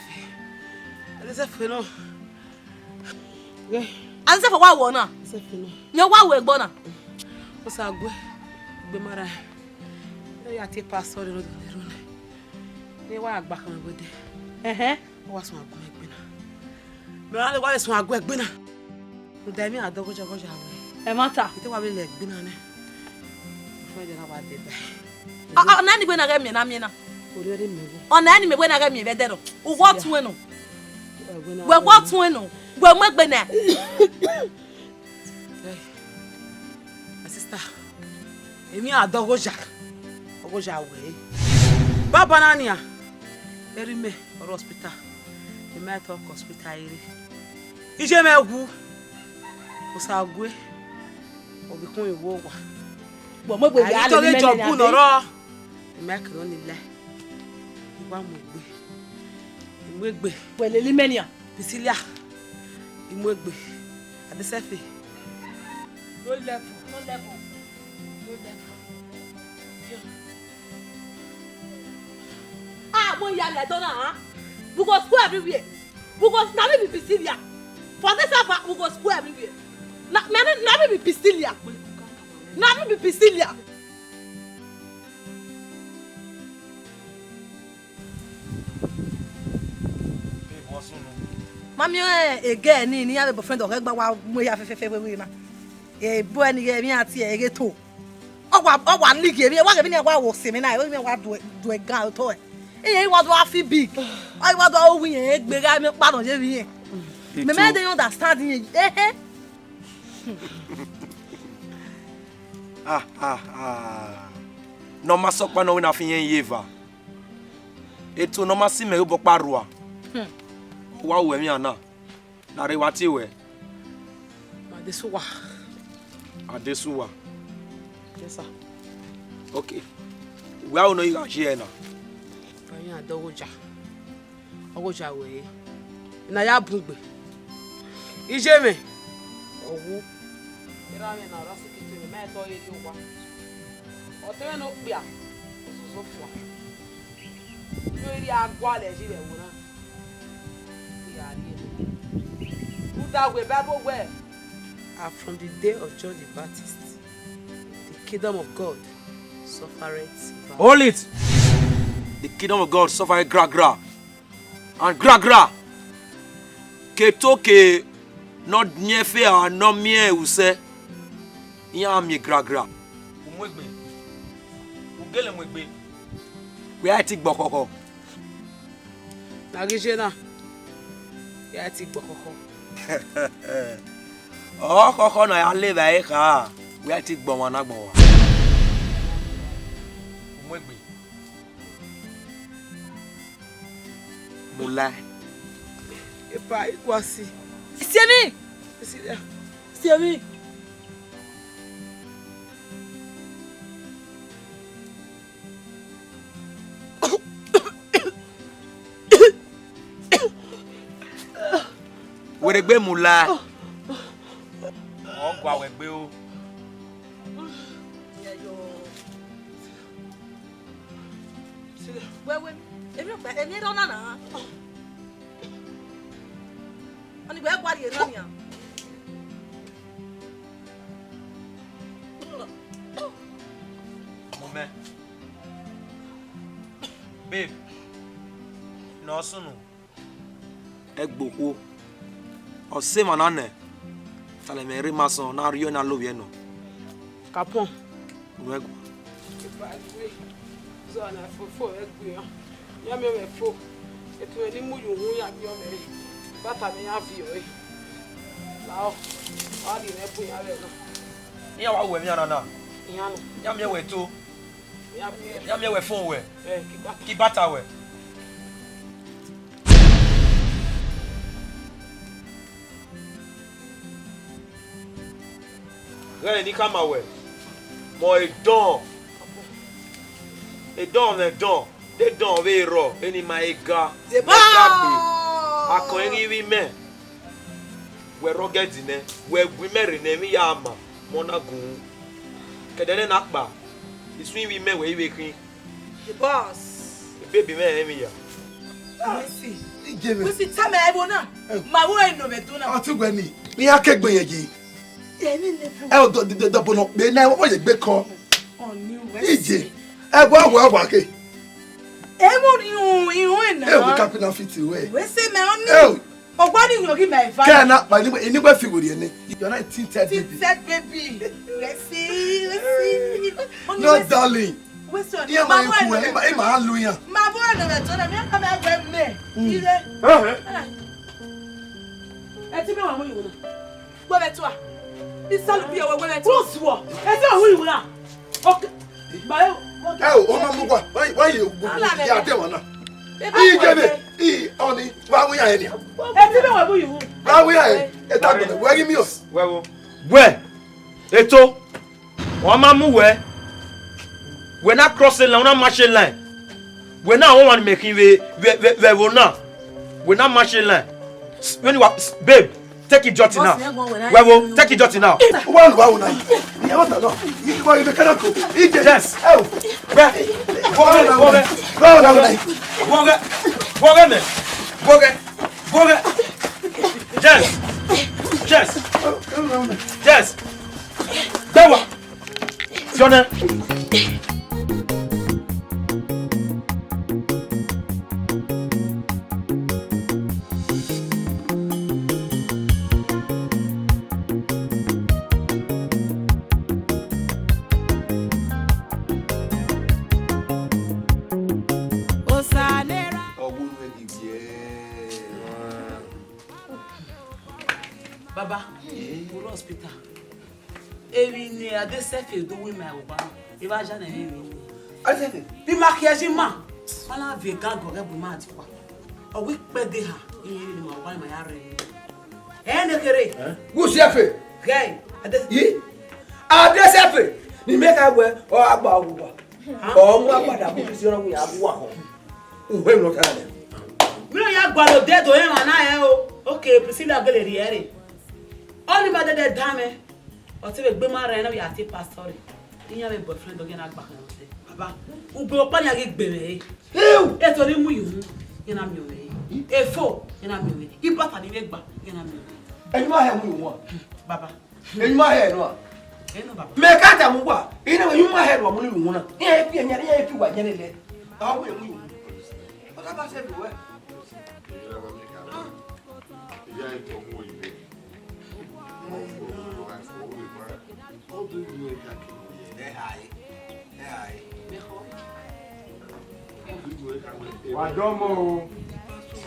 Adesefe no. Adesefe wa wọ na. Adesefe no. Yẹn wa wọ ẹgbọ na. Osague, egbe ma rran. Ne ya tie pastor rre ne ọ do ne ru nẹ. Ne wa gba kan wẹ dẹ. Ẹhẹn. Ọ wa suẹn agun ẹgbe na. Mẹ ra wa suẹn agun ẹgbe na. Rhunmwuda emwi a dọ gọjagọja wẹ. Ẹmwata. I te wa vbe lẹ ẹgbe na nẹ. Fẹdẹ na wa deba. Ọ, ọ, ọna ni wẹ na ghẹ miẹn na miẹn na. Orhiọn rre mẹ vbọ. Ọna ni mẹ wẹ na ghẹ miẹn vbe ẹdẹrọ. Uwẹ ọtuẹn nọ. Wẹ wẹ ọtuẹn nọ. Wẹ mu egbe nẹ. Hey, my sister, emwi a dọ ọghoja, ọghoja wẹ. Baba na nian, erha imẹ ọre hospital, I ma talk hospital rre. Iye mwẹ wu, Osague, ọ vbe khun vbe owa. Wẹ mu egbe, a ya lele imẹ nene, ọ rrọọ. Imẹ ke nọ ni lẹ, I wa mu egbe. I mu egbe. Wẹ lele imẹ nian. Priscilla, I mu egbe. Adesefe. No level, no level, no level. Ah, mo ya lẹ dọ na, huh? We go school everywhere. We go, na me be Priscilla. For this house, we go school everywhere. Na, na, na, na me be Priscilla. Na me be Priscilla. Mami, eh, ege ni, ni ya vbe boyfriend ọghẹ gba wa mu ya fẹfẹfẹ vbe na. Eh, boy ni ghe, mi ati ege to. Ọ wa, ọ wa ni ghe, mi wa ghe, mi wa wo se mi na, mi wa du, du ga to. Eh, wa do afi big. Ọ wa do owi yẹn, egbe gha mi pa no ye mi yẹn. Me, me dey understand yẹn. Eh, eh. Ah, ah, ah. Ne ọ ma sẹ ọkpa ne ọ wẹ ne a fi irẹn ye eva. Eto ne ọ ma sẹ imẹ re obọ ọkpa rua. Hmm. Ọ wa ru ẹmwẹ na, ne a rre wa tie wẹ. Adesuwa. Adesuwa. Yes, sir. Okay. Wẹ a ro ne ọ ghi gha ye ẹre na? Ọ yan dọghoja. Ọghoja wẹ re, ne a ya bun egbe. Iye mwẹ, ọ wu. Erha mwẹ na, ọ ra sikẹ to mwẹ, ma tọ ye ye owa. Ọtẹn mwẹ ne okpia, ozozo fua. Yo, I rhie a gualọ ẹre vbe ẹvbo na. I gha rhie. Rhunmwuda wẹ Bible wẹẹ, "And from the day of John the Baptist, the kingdom of God suffereth violence." Hold it! The kingdom of God suffereth gragra, and gragra ke to ke ne ọ miẹn fe a ne ọ miẹn usẹ, iran miẹn gragra. U mu egbe, u gele mu egbe. Wẹ a i ti gbe ọkhọkhọ. Na ghi ye na, ya i ti gbe ọkhọkhọ. Ọkhọkhọ ne a ya le evbare kha, wẹ a i ti gbe ọmwa na agbọn uwa. U mu egbe. Mu la. Epa, I gua si. Siẹmwi! Si ya. Siẹmwi! Wẹ rhegbe mu la. Ọ gua wẹ gbe o. Wẹ, wẹ, emwi ọkpa, emwi erha ọna na. Ọni wẹ gua rhie na nian. Mumẹ. Babe, ne ọ sunu. Ẹgbokhuo, ọ sẹ emwa na nẹ, talẹ mwẹ rre ima sọn ne a rriọ na lovbiẹ nọ. Kapọn. Unu ẹguae. Zọ na fofo ẹgbẹe. Ya miẹn mwẹ fo. Etu mwẹ ni mu ye uhunmwu ya miẹn mwẹ. Bata mwẹ ya viọ ẹre. Lahọ, wa ghi mwẹ bu iran vbe ẹghẹ. Iran wa ru emwi na na. Iran nọ. Ya miẹn wẹ to. Ya miẹn wẹ fo wẹ. Eh, ke bata. Ke bata wẹ. Ghẹ ne I khama wẹ, mẹ ọre edọn, edọn mwẹ edọn, de edọn vbe rrọọ, eni ma he ga, mẹ ga gbe, akọn i ghi vbe imẹ, wẹ rre ọgẹdin nẹ, wẹ gu imẹ rre ne emwi ya ma, mẹ ọ na gun. Kẹdẹ nẹ na kpa, isun ivbi imẹ wẹ i vbe khin. The boss. Baby mwẹ emwi ya. Wesi. Ije mwẹ. Wesi, tama ẹvbo na. Eh. Ma wo eno vbe do na. Ọtí wẹ ni. Ni a kegbe yẹn ye. Emwi ne bu. Ẹ o dọ, dọ, dọ, dọ, bọ nọ kpe na, wọ́n yẹ gbé kọ́. Ọni Wesi. Ije. Ẹ wá, wá, wá ke. Ẹ wọ́n irun, irun ẹ̀ náà. Ẹ wọ́n kápẹ́nà fìtì wẹ̀. Wesi mẹ ọni. Ẹ o. Ọgbani yan ghi mẹ eva. Kẹ na pa ni, ni wẹ fi wẹrẹ ni. You're not a tinted baby. Tinted baby. Wesi, Wesi. No, darling. Wesi, ọni. Iye ma ku ẹ, ima, ima lu yan. Ma bo ẹnọ rẹ tọ na, mi a ka mẹ wẹ mẹ. Mm. Ire. Eh, eh. Ẹ ti mẹ wa mu iwu na. Wẹ mẹ tua. Isalu bi ọwẹ wẹ mẹ tua. Who was what? Ẹ ti wa mu iwu na. Okay. Ẹ o, ọmọ mu wa, why, why you, you, you are there, man? Ije be, i, ọni, wa wi ya enia. Ẹ ti bẹ wẹ bu iwu. Ba wẹ ẹ, eta gbọdọ, wẹ ghi miẹn ọs. Wẹ wo. Wẹ, eto, ọ ma mu wẹ. Wẹ na cross line, ọ na march line. Wẹ na wan mẹ khin vbe, vbe, vbe, vbe ẹvbo na. Wẹ na march line. S-, when you are, s-, babe, take it dirty now. Wẹ wo, take it dirty now. Wa lu wa wo na. Ni wa ta no. Ni wa ibe kana ko. Ije. Yes. Ẹ o. Wẹ. Wọ ghe, wọ ghe. Wa wo na wo na. Wọ ghe. Wọ ghe mẹ. Wọ ghe. Wọ ghe. Yes. Yes. Yes. Dawa. Fiọnẹ. Osanera. Ọghe unu ẹdẹ ibiẹ. Baba, eh? Wẹ hospital. Emwi ne Adesẹfe do ru ima ẹvbo ọkpa na, evba ya nẹ emwi. Adesẹfe? Vbe ima khian ye ima, ọ na viọ egan gọghẹ bu ima dikua. Ọ wẹ ikpẹdẹ eha, iye emwi ne ima ọkpa ni ma ya rre. Ẹ ne kherhe. Eh? Wẹ Usiẹfe? Ghẹ, Ade- Yi? Adesẹfe, ne imẹ kha wẹ, ọ gha gba owa. Ọ mu agbada bu Kristi ọ na wẹ ya gua họn. Uwẹ emwi ne ọ ta nẹ. Mẹ ne ọ ya gualọ odẹ do emwa na rẹn o. Okay, Priscilla gele rhie ẹre. Ọnii ma dẹdẹ dan mwẹ. Ọ te vbe gbe ma rẹn na vbe a tie pastor rre. Iran vbe boyfriend ọ ghi na gba khẹ ọtẹ. Baba, ugbe ọkpa ni a ghi gbe mwẹ re. Eto ni mu yu hu, iran na miẹn mwẹ re. Efo, iran na miẹn mwẹ re. Ibata ni vbe gba, iran na miẹn mwẹ re. Ẹyin ma hẹ mu yu hu. Baba. Ẹyin ma hẹ nọ a? Ẹ nọ, baba. Mẹ ka tama uwa, iran ma hẹ nọ a mu ni yu hu na. Iran e fi ẹyan, iran e fi uwa yẹn lele. A wẹ mu yu hu. Ọ ta ba sẹ vbe wẹ. Wa dọmọ o.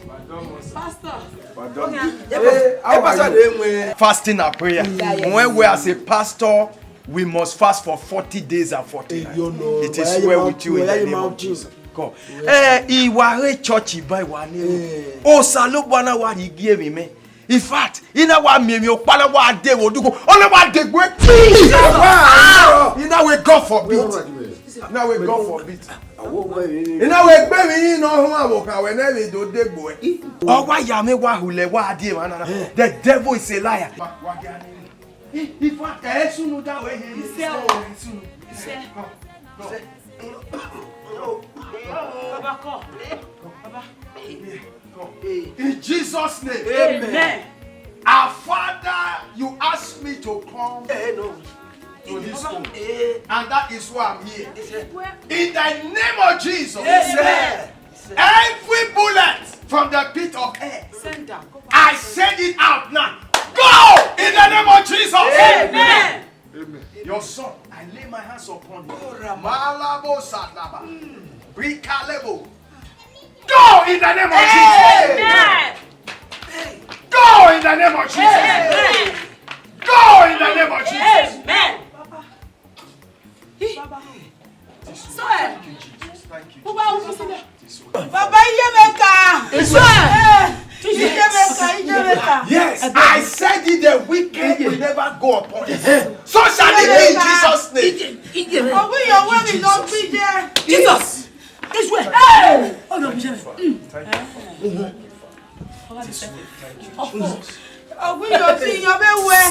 Wa dọmọ, sir. Pastor. Wa dọmọ. Okay. Eh, how are you? Fasting and prayer. Yeah, yeah. When we as a pastor, we must fast for forty days and forty nights. It is well with you in the name of Jesus. Come. Eh, I wa rre church ba, I wa nẹ. Eh. Osanobua na wa rhie igiemwi mẹ. In fact, I na wa miẹn emwi ọkpa na wa de vbe odugbo, ọ na wa de egbe kpi. Ah! I na wẹ God forbid. I na wẹ God forbid. I na wẹ egbe emwi ne ọ huan vbe okhan wẹ ne vbe do de egbe. Ọ wa ya mwẹ wa hulẹ wa die emwa na na. Eh. The devil is a liar. Wa, wa dia nẹ. In fact, ẹ sunu da wẹ he. Isẹ o. Isẹ. Come, come. Baba, come. Baba. In Jesus' name. Amen. Our Father, you asked me to come to this home, and that is why I'm here. In the name of Jesus, every bullet from the pit of hell, I send it out now. Go in the name of Jesus. Amen. Amen. Your son, I lay my hands upon him. Malabo Sadaba. Rikalebo. Go in the name of Jesus. Amen. Go in the name of Jesus. Amen. Go in the name of Jesus. Amen. Baba. Baba. So, eh, thank you, Jesus. Thank you, Jesus. Baba, who is that? Baba, iye mẹ ka. Yes, I said it, the wicked will never go upon you. So shall it be in Jesus' name. Ọghe iyọnrẹn vbe ne ọ gbe iye. Jesus. Hey! Thank you, Father. Thank you, Father. This way, thank you, Jesus. Ọghe iyọnrẹn vbe wẹ,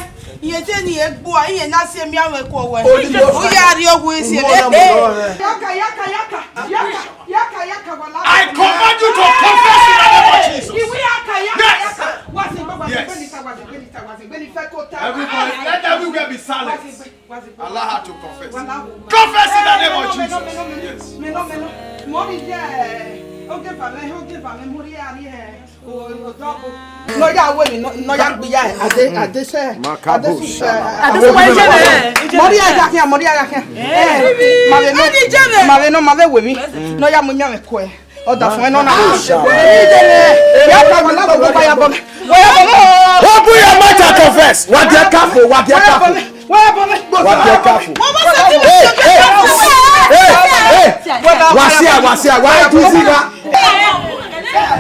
iye te ne irẹn gbua, iye na si emianmwẹ kuọ wẹ. Holy Ghost. Uya rrie ọghe esi. Yaka, yaka, yaka, yaka, yaka, yaka, wala. I command you to confess in the name of Jesus. Iwe yaka, yaka, yaka. Wa zegbe, wa zegbe ni ta, wa zegbe ni ta, wa zegbe ni fẹ kota. Everybody, let everywhere be silent. Allow her to confess. Confess in the name of Jesus. Yes. Mẹ nọ, mẹ nọ. Mọ ni ye, oge va mẹ, oge va mẹ, mọ ni ye. Nọ ya wẹ ni, nọ ya gbe ya, ade, ade sẹ, ade su sẹ. Ade su wẹ je mẹ. Mọ ni ya ya khian, mọ ni ya ya khian. Eh, ma vbe nọ, ma vbe nọ, ma vbe wẹ mi. Nọ ya mu emianmwẹ kuẹ. Ọdafẹn nọ na. Ya ka wala bọ, wa ya bọ. Wa ya bọ. Open your mouth and confess. Wa dia kafo, wa dia kafo. Wa ya bọ. Wa dia kafo. Hey, hey, hey, hey. Wa sia, wa sia, wa ya tuzi ga.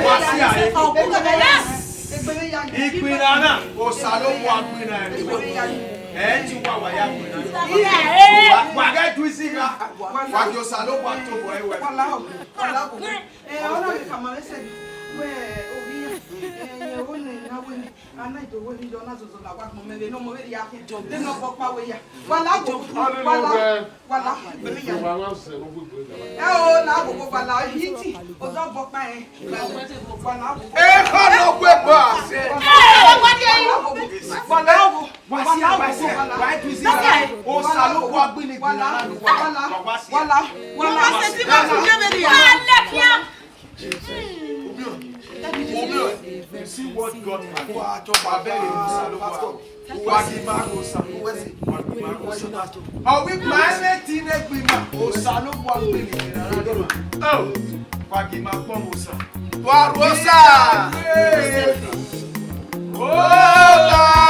Wa sia. Igbinna na, Osanobua gbinna ẹre. Ẹ ti wa wa ya gbinna. Wa, wa ghẹ du isi gha. Wa ghi Osanobua tobọ ẹre wẹ. Wala o, wala o. Eh, ọna vbe khama mwẹ sẹ wẹ, ovbi iran, eh, ọ na wẹ nẹ, a na do wẹ nẹ, ọ na zozo la wa gbọn mẹ vbe ne ọmọ vbe rhia khian. De ne ọ bọ ọkpa wẹ ya. Wala o, wala, wala. Ẹ o, la gbogbo wala, hiti, ozọ bọ ọkpa ẹn. Wala o. Ekhọe ne ọ gbe ba sẹ. Wala o. Wa si, wa si, wa du isi gha. Osanobua gbinna igbinna na. Wala, wala, wala. Wa si, wa si, wa si. Wa lẹ khian. Omiọn, omiọn, you see what God can do. Wa bẹghe Osanobua. Wa ghi ma ghe Osa. Wa ghi ma ghe Osa. Ọ wẹ ma ẹmwẹ ti ne gbe ima, Osanobua gbinna igbinna na. Oh, wa ghi ma kpọnmwẹ Osa. Wa ru Osa. Ola.